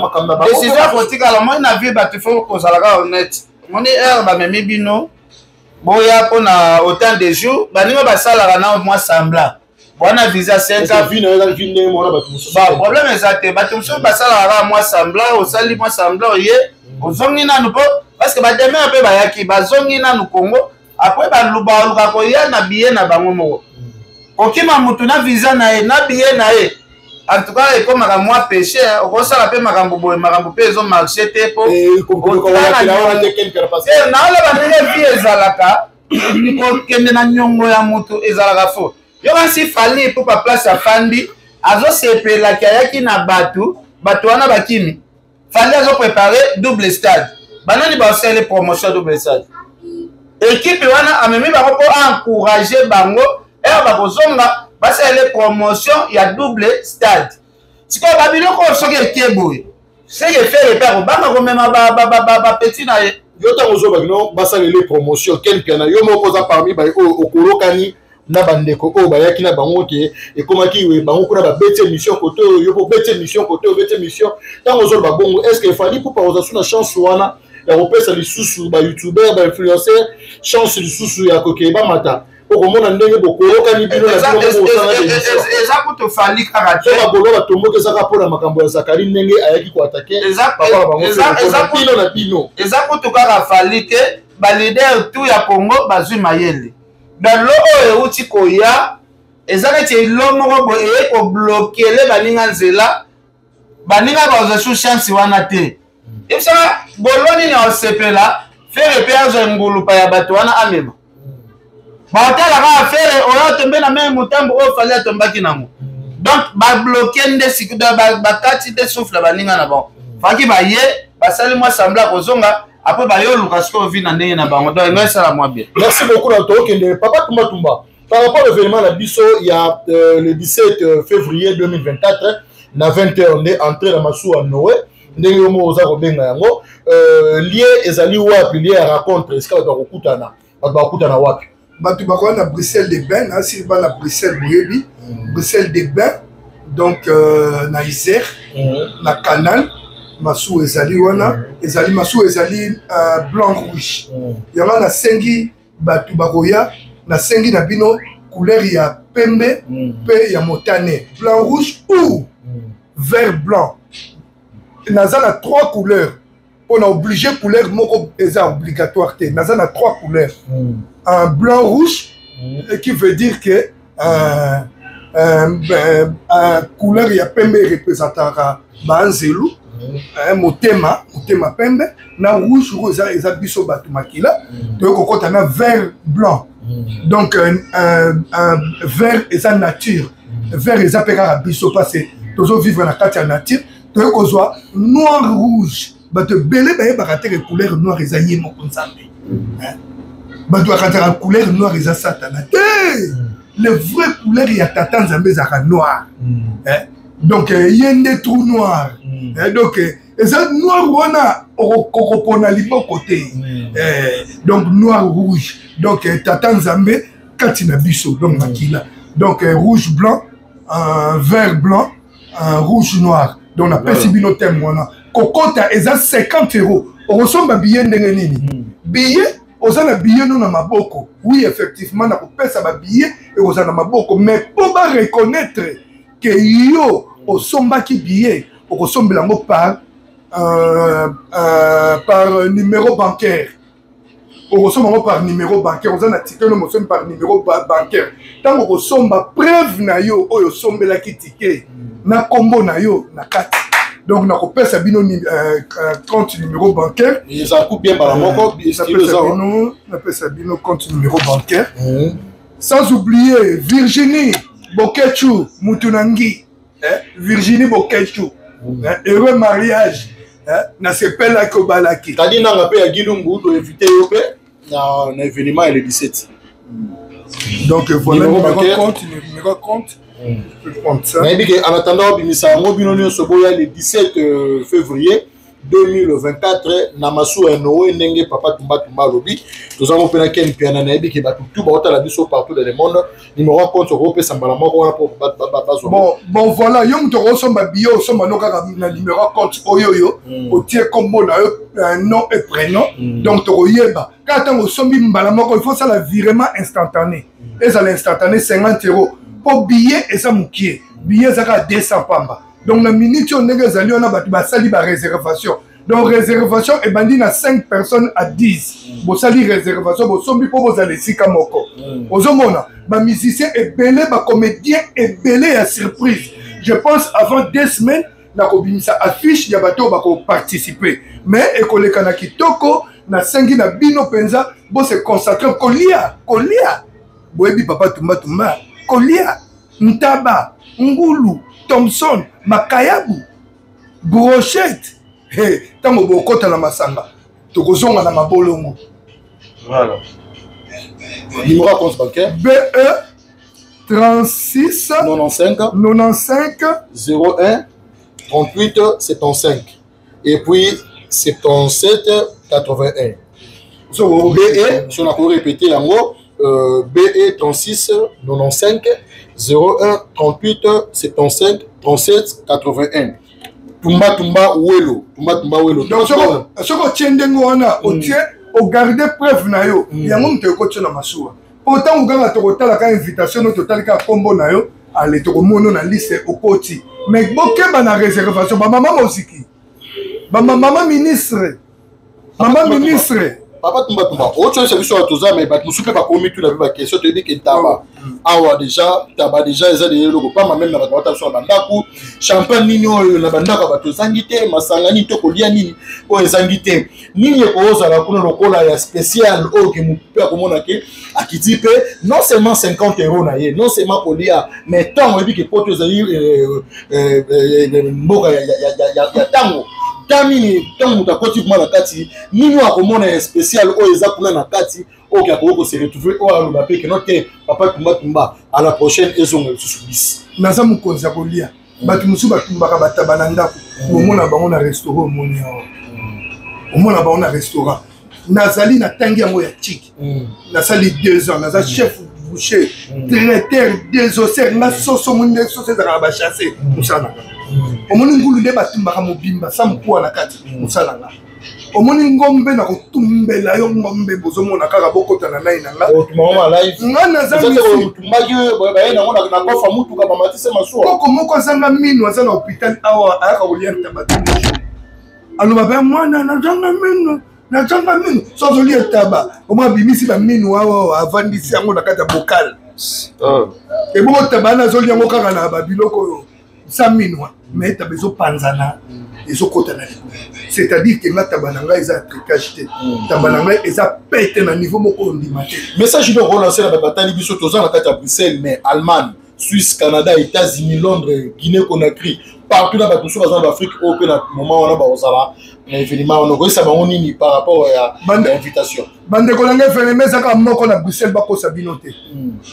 makambo na bango, décision ya kotikala moi na vie, bato faut kozalaka honnête. Moni heure bamemi bino boya mpona autant de jours, baninga basalaka na mwa semblant wana visa 5 ans, problème eza te. Bato mosusu basalaka kaka mwa semblant, osali mwa semblant, oye ozongi nanu, mpo parce que bademere mpe bayaki, bazongi nanu Congo, après baluka koya na billet na bango moko. Kokima mutu na visa na ye na billet na ye, en tout cas ekomaka mwa péché. Okosala mpe makambo boye, makambo mpe ezomarche te, mpo naoloba ndenge vie ezalaka. Kokende na niongo ya motu ezalaka fo. Yo kasi Fally Ipupa, place afandi azosepelaki, ayaki na bato, bato wana bakimi. Fally azoprépare double stade, banani basali promotion double stade? Équipe wana amemi bango mpo aencourage bango, ere bakozonga basalele promotion ya double stade. Sikoyo babiloko oyo soki eke boye, seke Ferre mpe akobanga komema bapeti na ye. Yo ntango ozobaki no basalele promotion, Ken Mpiana, yo moko oza parmi baye oyo okolokani na bandeko oyo bayaki na bango ke ekomaki bango kuna babeti émission kote oyo, yo obeti émission kote oyo, obeti émission. Ntango ozoloba bongo, est ce que Fally Ipupa oza su na chance wana ya kopesa lisusu bayoutubeur, bainfluenceur chance lisusu ya kokeye bamata? Okomona ndenge bokoyokani bino na bino. Eza kutu Fally kaka te. Bagolo batomboki, ezaka mpona makambo ya Zakari, ndenge ayaki koattaquer papa na bango, bino na bino. Eza kutu kaka Fally te, baleader tout ya Congo bazwi mayele. Dans lo oyo euti koya, eza neti elo moko boye eye kobloquer baninga nzela, baninga bazwa su chance wana te. Ebisaka golo nini osepela Ferre mpe azwa ngulupa ya bato wana amema, batala kaka Ferre oyo atombe na meme motambo oyo Fally atombaki nango. Donc babloquer nde sikoyo, bakati nde souffle baninga na bango. Faki baye basali mwa semblant kozonga, après bayoluka sikoyo vi na ndenge na bango. Donc engo esala mwa bien. Merci beaucoup na tokende papa Tumba Tumba par rapport au événement na biso ya le 17 février 2024 na 20h nde entrée na masuwa Noé, ndenge yo moko oza kobenga yango. Lieu ezali wapi? Lieu ya rencontre, esika bato bakokutana, bato bakokutana wapi? Bato bakoya na Bruxelles de Bain, nasi bana Bruxelles boyebi. Bruxelles de Bain, donc na Isère, na canal, masuwa ezali wana. Ezali masuwa ezali blanc rouge. Yango nasengi bato bakoya, nasengi na bino couleur ya pembe mpe ya motane, blanc rouge ou vert blanc. Naza na trois couleurs mpona oblige couleur moko eza obligatoire te. Naza na trois couleurs: un blanc rouge, qui veut dire que couleur ya pembe représentaka baanzelu, motema, motema pembe, na rouge oyo eza biso bato makila. Toyei kokɔta na vert blanc. Donc vert eza nature, vert eza mpe kaka biso parce tozovivre na kati ya nature. Toyei kozwa noir rouge. Bato ebele bayebaka te ke couleur noire eza ye moko Nzambe. Bato bakataka couleur noire eza Satana te. Le vrai couleur ya tata Nzambe ezalaka noir. Donc ye nde trou noir. Donc eza noir wana, okopona liboko te. Donc noir rouge, donc tata Nzambe kati na biso, donc makila. Donc rouge blanc, vert blanc, rouge noir. Donc napesi bino thème wana. Kokota eza 50 euros. Okosomba billet ndenge nini? Billet, oza na billet no na maboko? Oui, effectivement, nakopesa babillet, ekozala na maboko, mais mpo bareconnaître ke yo osombaki billet, okosombela yango par numéro bancaire. Okosomba yango par numéro bancaire. Oza na ticket no, mosombi par numéro bancaire. Ntango okosomba, preuve na yo oyo osombelaki ticket na nkombo na yo na kati. Donc nakopesa bino compte numéro bancaire. Eza coup bien mbala moko. Napesa bino compte numéro bancaire. Sans oublier Virginie Bokechu, mutu na ngi, eh? Virginie Bokechu, eh? Heureux mariage, eh? Nasepelaki obalaki. Kadi nanga mpe ya Gilumbu, toinvite yo mpe na événement ya le 17. Donc voilà, numéro compte, numéro compte. Nayebi ke en attendant obimisa yango, bino nyonso boya le 17 février 2024 na masuwa ya Noe. Ndenge papa Tumba Tumba alobi, tozango mpe na Ken Piana. Nayebi ke bato tu baotala biso partout dans le monde. Numéro ya compte okopesa mbala moko wana mpo bazwa. Bon, voilà, yo moto okosomba billet, osomba no kaka na numéro ya compte oyo oyo otie kombo na yo, nom et prénom. Donc tokoyeba kaka ntango osombi mbala moko. Il faut sala virement instantané, ezala instantané, 50 euros, mpo billet eza mokie, billet eza kaka 200 pamba. Donc na minute oyo, ndenge ezali wana, bato basali baréservation. Donc réservation ebandi na 5 personnes à 10. Bosali réservation, bosombi mpo bozala esika moko. Ozomona bamusicien ebele, bacomédien ebele ya surprise. Je pense avant 2 semaines nakobimisa affiche ya bato oyo bakoparticipe. Mais ekoleka na kitoko. Nasengi na bino mpenza bose concentrer kolia, kolia. Boyebi papa Tumba Tumba, kolia ntaba, ngulu, thomson, makayabu, brochette. Ntango bokɔta na masanga, tokozonga na mabolongo. Voilà. Numéro ya compte bancaire? BE 36 95 95 01 38 75 et puis 77 81. So, BE, si on a répété yango, BE 36 95 01 38 75 37 81. Tumba Tumba Welo, Tumba Tumba Welo. Donc soki otie ndenge wana, otie, ogarde preuve na yo. Yango moto ekotia na masuwa, po ntango kaka tokotalaka invitation no, totali kaka nkombo na yo, ale tokomona na liste okoti. Mais bokeba na réservation, bamama moziki, bamama ministre, mama ministre. Papa Tumba Tumba, otyolisa biso awa toza, me bato mosusu mpe bakomi tuna mpe baquestion. Toyebi ke ntaba awa déjà, ntaba déjà eza deya eloko pamba. Même na bato bata biso na bandako, champagne nini oyo na bandako ya bato ezangi te, masanga nini to kolia nini oyo ezangi te. Nini ekozala kuna lokola ya spécial oyo ke motu mpe akomona ke akiti mpe non seulement 50 euros na ye, non seulement kolia, mais ntango oyebi ke poto ezali mboka ya ntango ta nini, ntango moto akoti kuma na kati, nini oyo akomona ya spécial oyo eza kuna na kati, oyo ke akoki kose retrouver, oyo aloba mpe keno te: papa Tumba Tumba, à la prochaine, ezonga lisusu bis. Naza mokonzi ya kolia. Bato mosusu batumbaka bataba na ndako, omona bango na restaurant, omoni awa, omona bango na restaurant. Nazali na ntangi yango ya chik, nasali 2 ans, naza chef boucher traiteur désosseur. Nga soso, omoni nde soso ezalaka na bachasse, mosala na nga. Omoni ngulu nde batumbaka mobimba sa mokuwa na kati, mosala nga. Omoni ngombe, na kotumbela yo ngombe, bozomona kaka, bokota na nai na nga. Nga naza koko moko azanga mino, aza na hôpital awa, ayaka kolia ntaba tous les jours. Aloba be: "Mwana, nazanga mino, nazanga mino." So azolia taba, omoi abimisi bamino awa, avandisi yango na kati ya bocal. Ebongo taba wana azolia yango kaka na babiloko oyo sa mino, mais taba ezopanzana, ezokɔta na likolo. C'est-à-dire ke nga, taba na ngai eza tricage te, taba na ngai eza pete na niveau moko ondima te. Message nde okolancer na bato batali biso? Toza na kati ya Bruxelles, mais Allemagne, Suisse, Canada, États-Unis, Londres, Guinée Conakry, partout na bato mosusu baza na baAfrique oyo mpe na moment wana bakozala na événement wana, okoyesa bango nini par rapport ya invitation? Bandeko na ngai, événement ezaka moko na Bruxelles, bakosa bino te.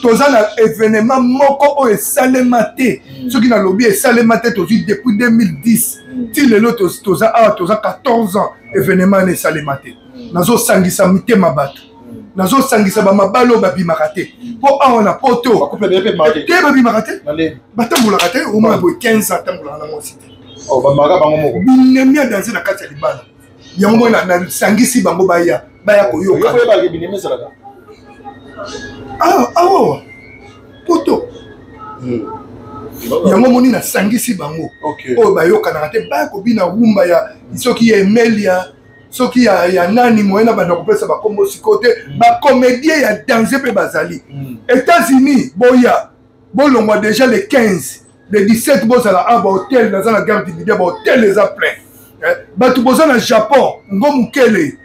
Toza na événement moko oyo esalema te. Soki nalobi esalema te, tozwi depuis 2010 ti lelo toza awa, toza 14 ans, événement wana esalema te. Nazosangisa mitema bato, nazosangisa bamabala oyo babimaka te, mpo awa na poto te babimaka te, batambolaka te. Omona boye 15 ans atambolaka na mwasi te. Binemi ya danse na kati ya libala yango moi nasangisi bango, baya, baya koyoka awa poto. Yango moni nasangisi bango oyo bayokanaka te, baya kobina rumba ya soki ya Emelia, soki ya nani moye na banda kopesa bakombo sikoyo te. Bacomédien ya danger mpe bazali. États-Unis, boya, bolongwa déjà le 15, le 17 bozala a bahotel. Naza na Gare du Midi, bahotel eza plein. Bato boza na Japon, ngo mokele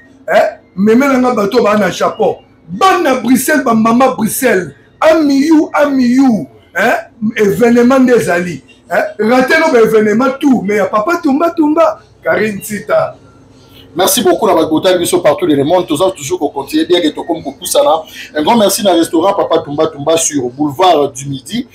memelanga bato baa na Japon, bana Bruxelles, bamama Bruxelles, amiyu amiyu. Événement nde ezali rate no baévénement tout, mais ya papa Tumba Tumba, Karine Sita. Merci beaucoup na botali biso partout dans le monde. Toza toujours ko continuer bien que tokomi kopusana. Un grand merci na restaurant Papa Tumba Tumba sur boulevard du Midi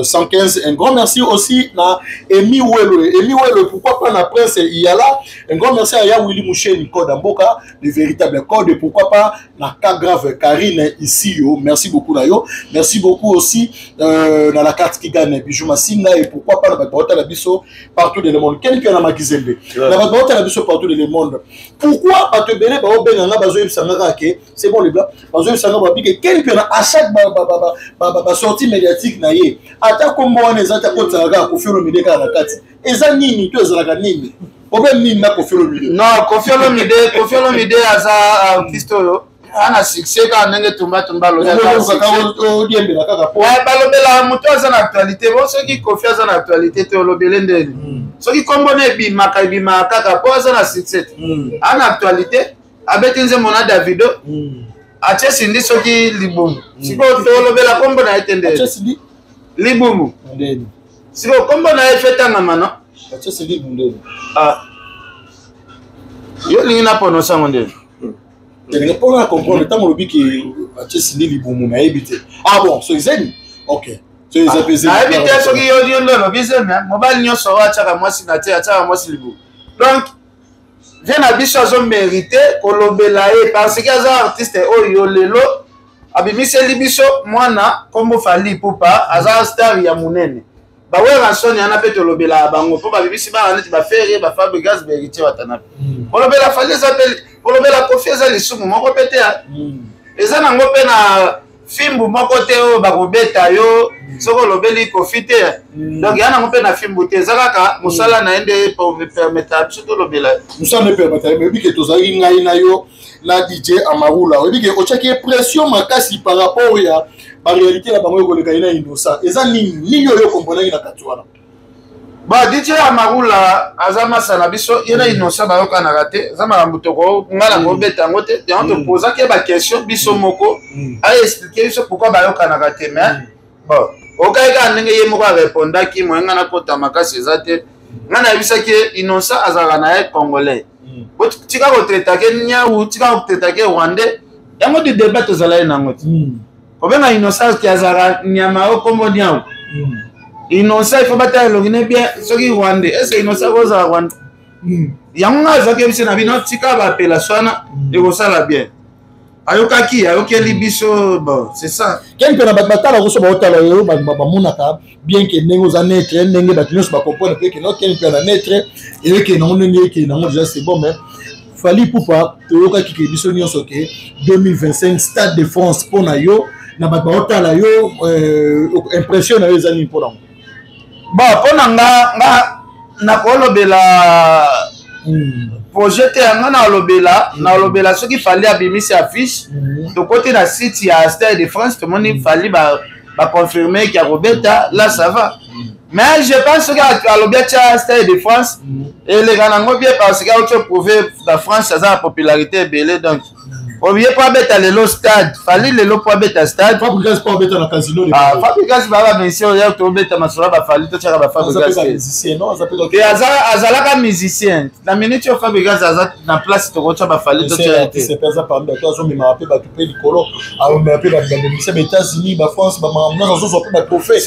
115. Un grand merci aussi na Emi Welo. Emi Welo, pourquoi pas na Prince Iyala. Un grand merci à Ya Willy Moucheni Code Mboka, le véritable code. Pourquoi pas na cas grave Karine ici yo. Merci beaucoup na yo. Merci beaucoup aussi na la carte qui gagne Bijou Masinga et pourquoi pas na botala biso partout dans le monde. Quel que na Makizembe. Na botala biso partout dans le monde. Pourquoi bato ebele baobenga nga, bazoyebisa nga kaka ke c'est bon les blancs, bazoyebisa nga babi ke quel que na à chaque ba sortie médiatique na ye, ata kombo wana eza te, akotisaka kaka Koffi Olomide kaka na kati. Eza nini to ezalaka nini? Problème nini na Koffi Olomide? Non, Koffi Olomide, Koffi Olomide aza artiste oyo ana succès kaka ndenge Tumba Tumba odiembela kaka po balobela moto aza na actualité. Bo soki Koffi aza na actualité te, olobele ndeni? Soki kombo na ebimaka, ebimaka kaka po aza na succès te. Ana actualité, abeti nzembo na Davido, atie Cindy soki libumu. Sikoyo tolobela kombo na ye te ndeni? Libumu. Sikoyo kombo na ye fe tangama no. Ah. Yo olingi na prononce yango ndeni? Mpona comprendre, ntango olobi ke atie Cindy libumu, nayebi te. Ah bon, so ezemi, ok, so eza mpe. Nayebi te soki yo nde olobi zemi. Mobali nyonso oyo atiaka mwasi na te, atiaka mwasi libumu. Donc vieux na biso azomérite kolobela ye parce que aza artiste oyo lelo abimiseli biso mwana nkombo Fally Ipupa. Aza star ya monene. Bawerrason wana mpe tolobelaka bango mpo babimisi bana neti baFerre, baFabregas, baHéritier Watanabe. Kolobela Fally eza mpe kolobela Koffi, eza lisumu moko mpe te, eza nango mpe na fimbu moko te oyo bakobeta yo soki olobeli Koffi te. Donc ya nango mpe na fimbu te, eza kaka mosala na ye nde permettre biso tolobela. Mosala nde permettre. Oyebi ke tozalaki, ngai na yo na DJ Amarula, oyebi ke otiaki ye pression makasi par rapport ya baréalité na bango ekoleka ye na Innocent. Eza nini nini oyo okomprenaki na kati wana? Bon, DJ Amarula aza masa na biso. Ye na Innocent bayokanaka te. Eza makambo toko nga na kobeta yango te. Yango topozaki ye baquestion biso moko, aexplike biso pourquoi bayokanaka te. Mais bon, okai kaka ndenge ye moko arépondaki. Moye nga nakota makasi eza te. Nga nayebisaki ye, Innocent azalaka na ye congolais, tika kotraitake niau, tika kotraitake rwandais. Yango di débat tozala ye nango te. Kobenga Innocent ke azalaka nyama oyo kombo niau, Innocent il faut batala elongi ne bien soki rwandais. Est ce que Innocent kozala rwandais? Yango nga azwaki biso na bino, tika bapelation wana ekosala bien. Ayokaki, ayokeli biso. Bon, c'est ça. Ken mpe na bato batalaka so, baotala oyo bamonaka bien ke ndenge oza neutre, ndenge bato nyonso bacomprendre mpe ke no Ken mpe na neutre, eyokende nango ndenge ekende nango déjà, c'est bon. Mais Fally Ipupa, toyokaki ke biso nyonso ke 2025 Stade de France. Mpo na yo, na bato baotala yo, impression na yo eza nini mpo nango? Bon, mpo na nga, nga nakolobela projet te. Yango nalobela, nalobela soki Fally abimisi affiche, tokoti na site ya Stade de France, tomoni Fally baconfirme ki akobeta là, ça va. Mais je pense soki alobi atia Stade de France, eleka nango bien parce que auti prouve na France, aza na popularité ebele. Donc oye mpo abeta lelo stade, Fally lelo mpo abeta stade. Fabregas mpo abeta na Casino. Fabregas baa bamusicien. Oya tobeta masolo ya baFally, totiaka baFabregas te. Azalaka musicien na minute oyo. Fabregas aza na place tokotia baFally, totiaka te. Aza parmi bato azomemaka mpe bato mpe likolo, amemaka mpe bamusicien baÉtats-Unis, baFrance, bamakambo nyonso, azozwa mpe batrophée.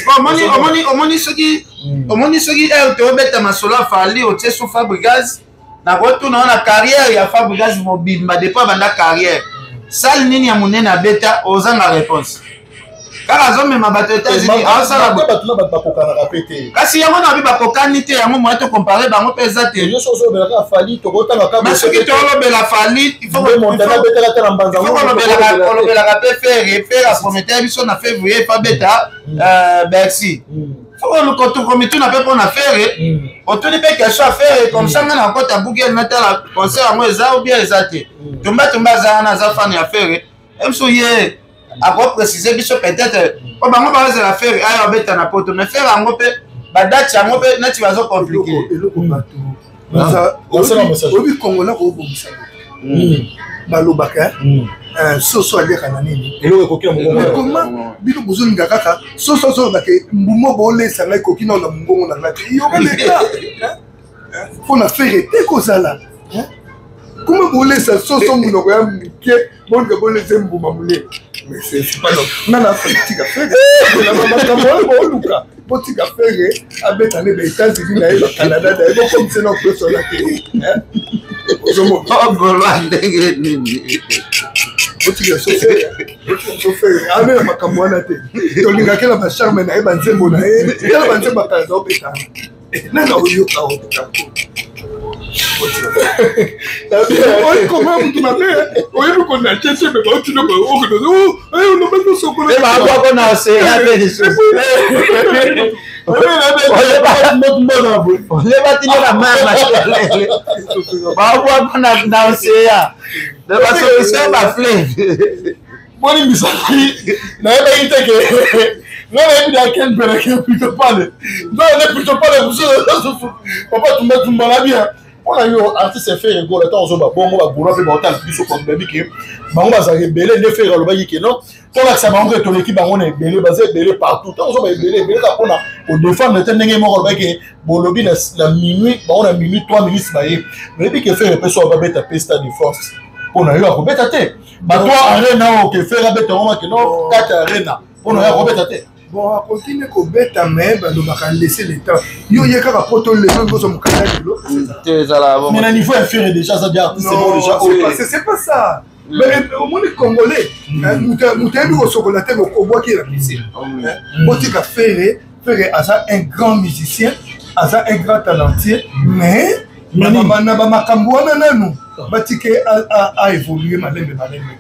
Omoni soki, omoni soki ere tobeta masolo ya Fally, otie so Fabregas, nakotuna wana carrière ya Fabregas mobimba depuis abanda carrière, salle nini ya monene abeta? Ozanga réponse. Kaka azomema bato États-Unis, aosala. Bato na bato bakokanaka mpe te. Kasi yango na bi bakokani te, yango moya tocompare bango mpe eza te. Nyonso ozolobelaka Fally, tokotanga. Mais soki tolobela Fally, kolobelaka mpe Ferre. Ferre apromettait biso na février fabeta Bercy. Komituna mpe mpona Ferre, otuni mpe question ya Ferre comme ça, nga na kota Google, natala concert yango eza ou bien eza te. Tumba Tumba aza wana, aza fan ya Ferre, biso ye akoprécise biso peut-être, po bango bazala Ferre aya babeta na poto. Mais Ferre yango mpe badate yango mpe neti bazocomplique. Eloko bato oyebi, Kongola koobongisa moto, balobaka soso aliaka na nini? Eloko ekoki na mongongo. Koma bino bozolinga kaka soso azolobaka mbuma bolesanga ekoki nao na mongongo na ngai te. Yoka leta mpo na Ferre te kozala. Kuma bolesa soso monoko ya moke, boluka bolesa mbuma monene. Mais c'est pas normal. Nga na tika Ferre. Makambo wana boluka. Botika Ferre abeta nde ba États-Unis na ye, ba Canada na ye, bokomisa na kosola te. Ozomona. Ogolwa ndenge nini? Botika so Ferre. Botika so Ferre. Abe na makambo wana te. Tolingaki na ba charme na ye, ba nzembo na ye. Tala ba nzembo ya kala obeta. Nana oyoka obeta. Okoma mutu mabe, oyebi konate te, me baotina olobaki osokola babwako na oseya mpe lisusu olebati nde na mai ya makelele, babwako na oseya na basolution bafleuve. Bolimbisaki, nayebaki te ke nga nayebi na ken mpeleke plutôt pale nzala nde plutôt pale mosusu. Papa Tumba Tumba na bien, mpona yo artiste Ferre Gola, ntango ozoba bongo, bagola mpe baotala biso, babi ke bango bazalaka ebele. Nde Ferre alobaki ke non, tolakisa bango ke toleki bango na ebele, baza ebele partout. Ntango ozoba ebele ebele kaka mpona kodefendre te, ndenge moko alobaki ke bolobi na minuit, bango na minuit 3 minutes baye. Oyebi ke Ferre mpe so babeta mpe Stade de France, mpona yo akobeta te? Bato arena oyo ke Ferre abeta yango, makeno kati arena, mpona yo akobeta te? Bon, akoki nde kobeta, mais balobaka laisser le temps. Yo ye kaka po to lelo ozwa mokanda lelo. Te, ezala bon. Mais na niveau ya Ferre déjà, aza dia artiste moko déjà. C'est pas ça. Mais omoni Congolais, moto ayebi kosokola te, obwaki na piscine. Botika Ferre. Ferre aza un grand musicien, aza un grand talentier, mais na bamakambo wana nanu batike aévolue malembe malembe.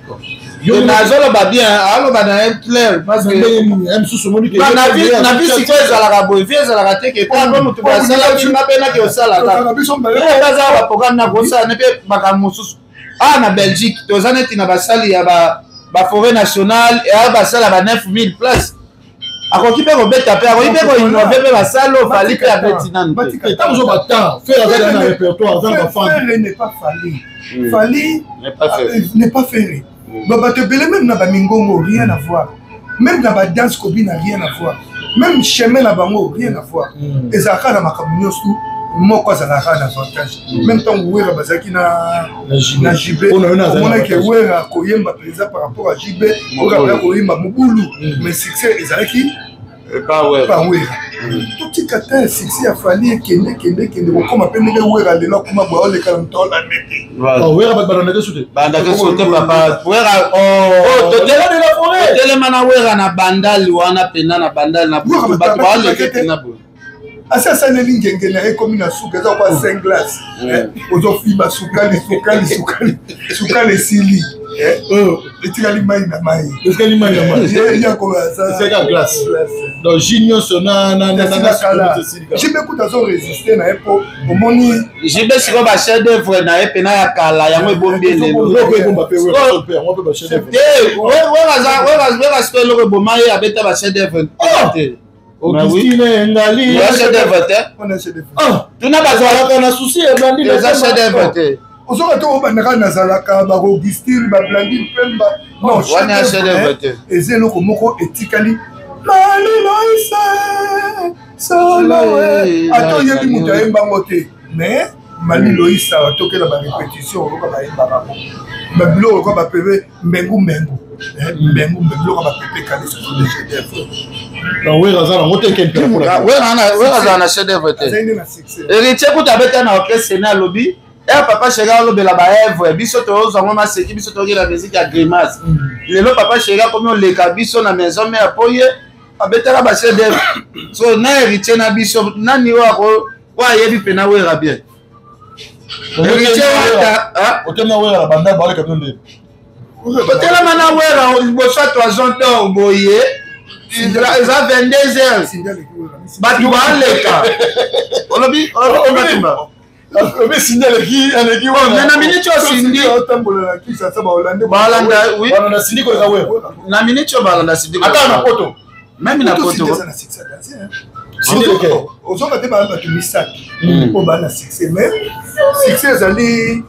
Nazoloba bien, aloba na ye clair, parce que mosusu omoni na vie sikoyo ezalaka boye, vie ezalaka te ke ntango moto basalaki nga mpe naki osalaka aza baprogramme na kosala ne mpe makambo mosusu. Awa na Belgique toza neti na basali ya baforêt nationale, eya basala ba 9000 place, akoki mpe kobeta mpe akoki mpe koinnove mpe basala oyo Fally mpe abeti nanu te. Ntango ozoba temps, Ferre aza na répertoire, aza na bafan. Ferre n'est pas Fally. Fally n'est pas Ferre. Bato ebele, même na bamingongo, rien à voir, même na badanse kobina, rien à voir, même chemin na bango, rien à voir. Ezalaka na makambo nyonso, moko azalaka na avantage. Même ntango Wera bazalaki na JB, omonaki Wera koyemba mpenza par rapport à JB. Wera aza koyemba mobulu, mais succès ezalaki pa Wera. Totika te succès ya Fally ekende kende kende kokóma mpe ndenge Wera lelo akóma boye, oleka na moto aolande te. Wera bato balandaka su te. Bandaka su te, papa. Wera totelema na Wera na Bandali wana pena na Bandali na bato baoleke pena boye. Asi asaleli ngenge na ye, ekomi na suka, eza kwa 5 glace, ozofiba sukali, sukali, sukali, sukali esili, etikali mai na mai. Etikali mai na mai. Yakoaza glace, donc jus nyonso na JB kuta azoresiste na ye mpo omoni. JB sikoyo bachef d'œuvre na ye pena ya kala, yango ebombi elelo. Eloko ebomba mpe yango mpe bachef d'œuvre. Te, Wera sikoyo eloko eboma ye, abeta bachef d'œuvre te. Augustine Ngali. Eza chef d'œuvre te, tuna. Bazalaka na souci eblandi. Eza chef d'œuvre te. Ozoka te, obandaka nazalaka baAugustine, baBlandine Pemba. Non, wana chef d'œuvre te. Eza eloko moko etikali maliloise solo, ata oyebi moto ayembango te, mais maliloisa tokela barépétition, oyoka bayembaka ngo babiloko lokola bapepe mbengu mbengu mbengu mbengu, biloko bapepe kale, ce sont des chefs d'œuvre. Wera aza nango te. Wera azala na chef d'œuvre te. Héritier kuta abeta na orchestre ne, alobi ya papa chéri, alobela baœuvre, biso tozwango maseki, biso tokela musique ya grimace. Lelo papa chéri akomi oleka biso na maison mare po ye abetaka bachef d'œuvre. So na Héritier na biso, nani oyo oyo ayebi mpena Wera bien? Héritier Wata. Otema Wera na banda baleka bino nde. Otelama na Wera liboso ya Toison d'Or boye, eza 22 heures, bato baleka, olobi. Obi Cindy aleki, aleki wana. Na minute oyo Cindy otambola na Kinshasa, baolande. Balanda, oui. Balanda Cindy koleka Wera. Na minute oyo balanda Cindy. Ata na poto. Même na poto. Ozoka te, baa bato misato mpo baa na succès, mais succès ezali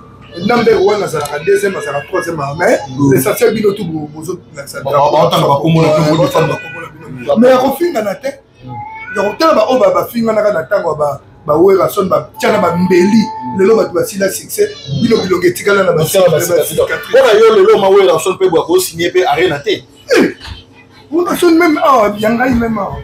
number one, azalaka deuxième, azalaka troisième, mais l'essentiel bino tu bozolakisa. Bakomona. Mais ya kofingana te, ya kotala baoyo bafinganaka na ntango ya Bawerrason batya na bambeli, lelo bato basila succès, bino bilongo etikala na mpona yo. Lelo ma Werrason mpe bwa kosigne mpe Arena te. Werrason même awa ya ngai, même awa.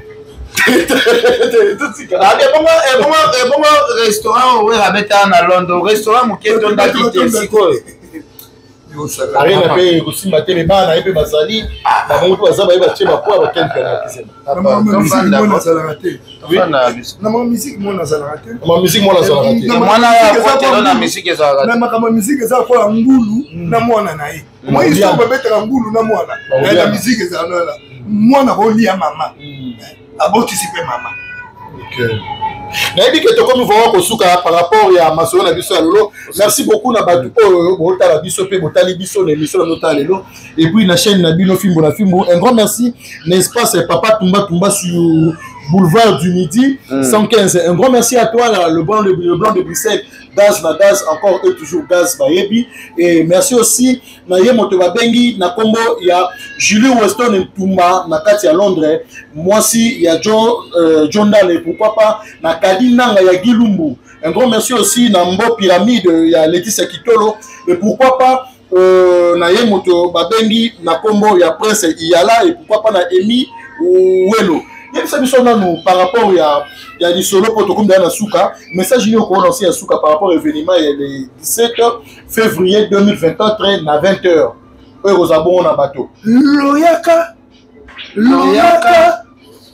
Ebongo restaurant oyo abetaka na Londres, restaurant moke tondaki te sikoyo. Arena mpe ekosimba te, me bana na ye mpe bazali na bango mpe baza baye batie bapoa bakende na kizema. Nazalaka te na ma musique, mwana azalaka te. Ma musique, mwana azalaka te. Mwana na musique ezalaka. Na makambo ya musique eza lokola ngulu na mwana na ye. Moi, histoire babetaka ngulu na mwana na musique ezala nana mwana kolia mama abotisi mpe mama. Nayebi ke tokomi vraiment kosuka par rapport ya masolo na biso ya lelo. Merci beaucoup na bato oyo botala biso mpe botali biso na émission na notala lelo et puis na chaîne na bino Fimbo na Fimbo. Un grand merci na espace Papa Tumba Tumba sur boulevard du Midi 115. Un grand merci à toi là, le blanc de Bruxelles, gaz na gaz, encore et toujours gaz bayebi. Et merci aussi na ye moto babengi na nkombo ya Julie Weston Ntumba na kati ya Londres, mwasi ya John Dale. Pourquoi pas na Kadi Nanga ya Gilumbu. Un grand merci aussi na Mbo Pyramide ya Laetitia Kitolo. Et pourquoi pas na ye moto babengi na nkombo ya Prince Iyala. Et pourquoi pas na Emi Welo. Yebisa biso nanu par rapport ya lisolo mpo tokomi na suka, message nini okolancer ya suka par rapport événement ya le 17 février 2024 na 20 heures oyo ekozala bongo na bato? Loyaka, loyaka,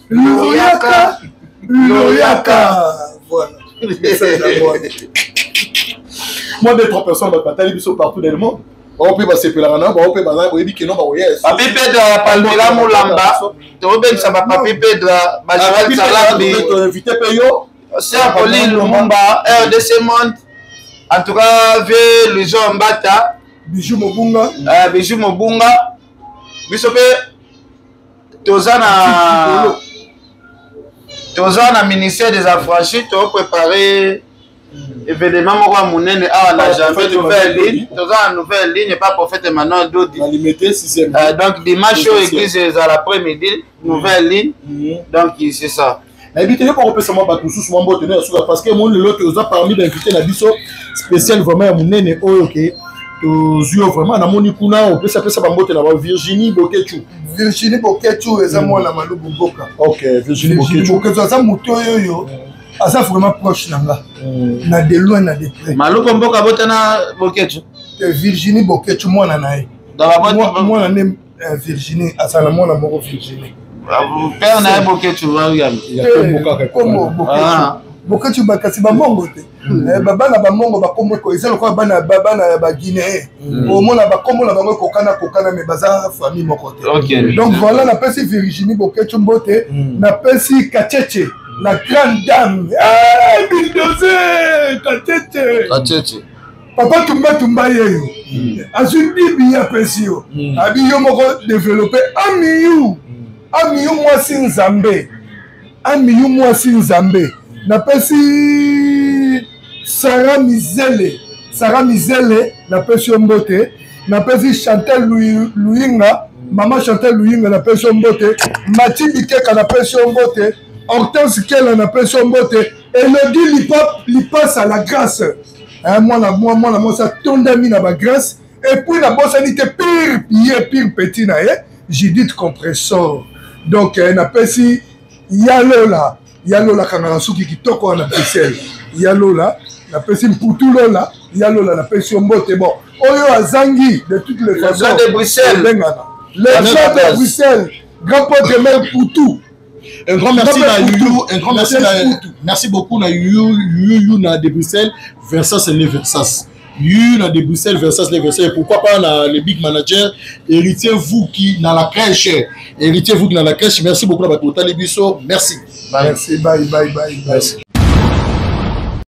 loyaka, loyaka, voilà. Moi, deux trois personnes bato batali biso partout dans le monde, bao mpe basepelaka na bao mpe baza boyebi keno bakoya. Papi Pedro ya Palmira Mulamba, tobengisa bapapi Pedro, bajoel Salambi. Toinvite mpe yo. Sœur Pauline Lumumba, RDC Monde, en tout cas vieux Luison Mbata. Bijou Mobunga. Bijou Mobunga. Biso mpe toza na ministère des Affranchis, topréparé événement moko ya monene awa na janvier. Nouvelle ligne, toza na nouvelle ligne pa prophète Emmanuel Dodi. Donc dimanche oyo église ezala après midi, nouvelle ligne. Donc c'est ça. Nayebi te, yo bakopesa mwa bato mosusu mwa mbote no ya suka, parce que moni lelo toza parmi bainvité na biso spécial vraiment ya monene oyo ke tozwi yo vraiment. Namoni kuna opesapesa bambote na ba Virginie Bokechu. Virginie Bokechu eza mwana Malubu Mboka. Ok, Virginie Bokechu. Bokechu aza moto oyo oyo aza vraiment proche na nga, na de loin na de près. Maluku Mboka botana Bokechu. Virginie Bokechu mwana na ye, mwana nde Virginie azala mwana moko Virginie. Père na ye Bokechu. Kombo Bokechu, kasi bamongo te, bana bamongo bakombo eza lokola bana ya Baguinéen. Omona bakombo na bango ekokana kokana, mais baza famille moko te. Donc voilà, napesi Virginie Bokechu mbote, napesi Kacheche, la grande dame Bulldozer Kacheche. Kacheche. Papa Tumba Tumba yeyo azwi bibi, apesi yo, abi yo moko développe. Amiyu, Amiyu mwasi Nzambe, Amiyu mwasi Nzambe. Napesi Sara Mizele, Sara Mizele napesi yo mbote. Napesi Chantal Luyinga, mama Chantal Luyinga napesi yo mbote. Mati Bikeka napesi yo mbote. Hortense Kela napesi yo mbote. Elodi Lipasa, la grâce, mwana mwana mwasi atondami na bagrâce. Et puis nabosani te pire ye, pire petit na ye Judith Compressor. Donc napesi Yalola, Yalola kangaka suki kitoko wana Bruxelles, Yalola. Napesi Mputu Lola, Yalola napesi yo mbote. Bon, oyo azangi, de toutes les façons de Bruxelles. Obengana le de Bruxelles, grand pote mère Putu. Un grand merci na Yuyu, un grand merci na, merci beaucoup na Yuyu, Yuyu na de Bruxelles, Versas et Versas. Yuyu na de Bruxelles, Versas les Versas. Et pourquoi pas na le big manager Héritier Vouki dans la crèche. Héritier Vouki dans la crèche. Merci beaucoup na bato biso. Merci. Merci, bye bye bye. Merci.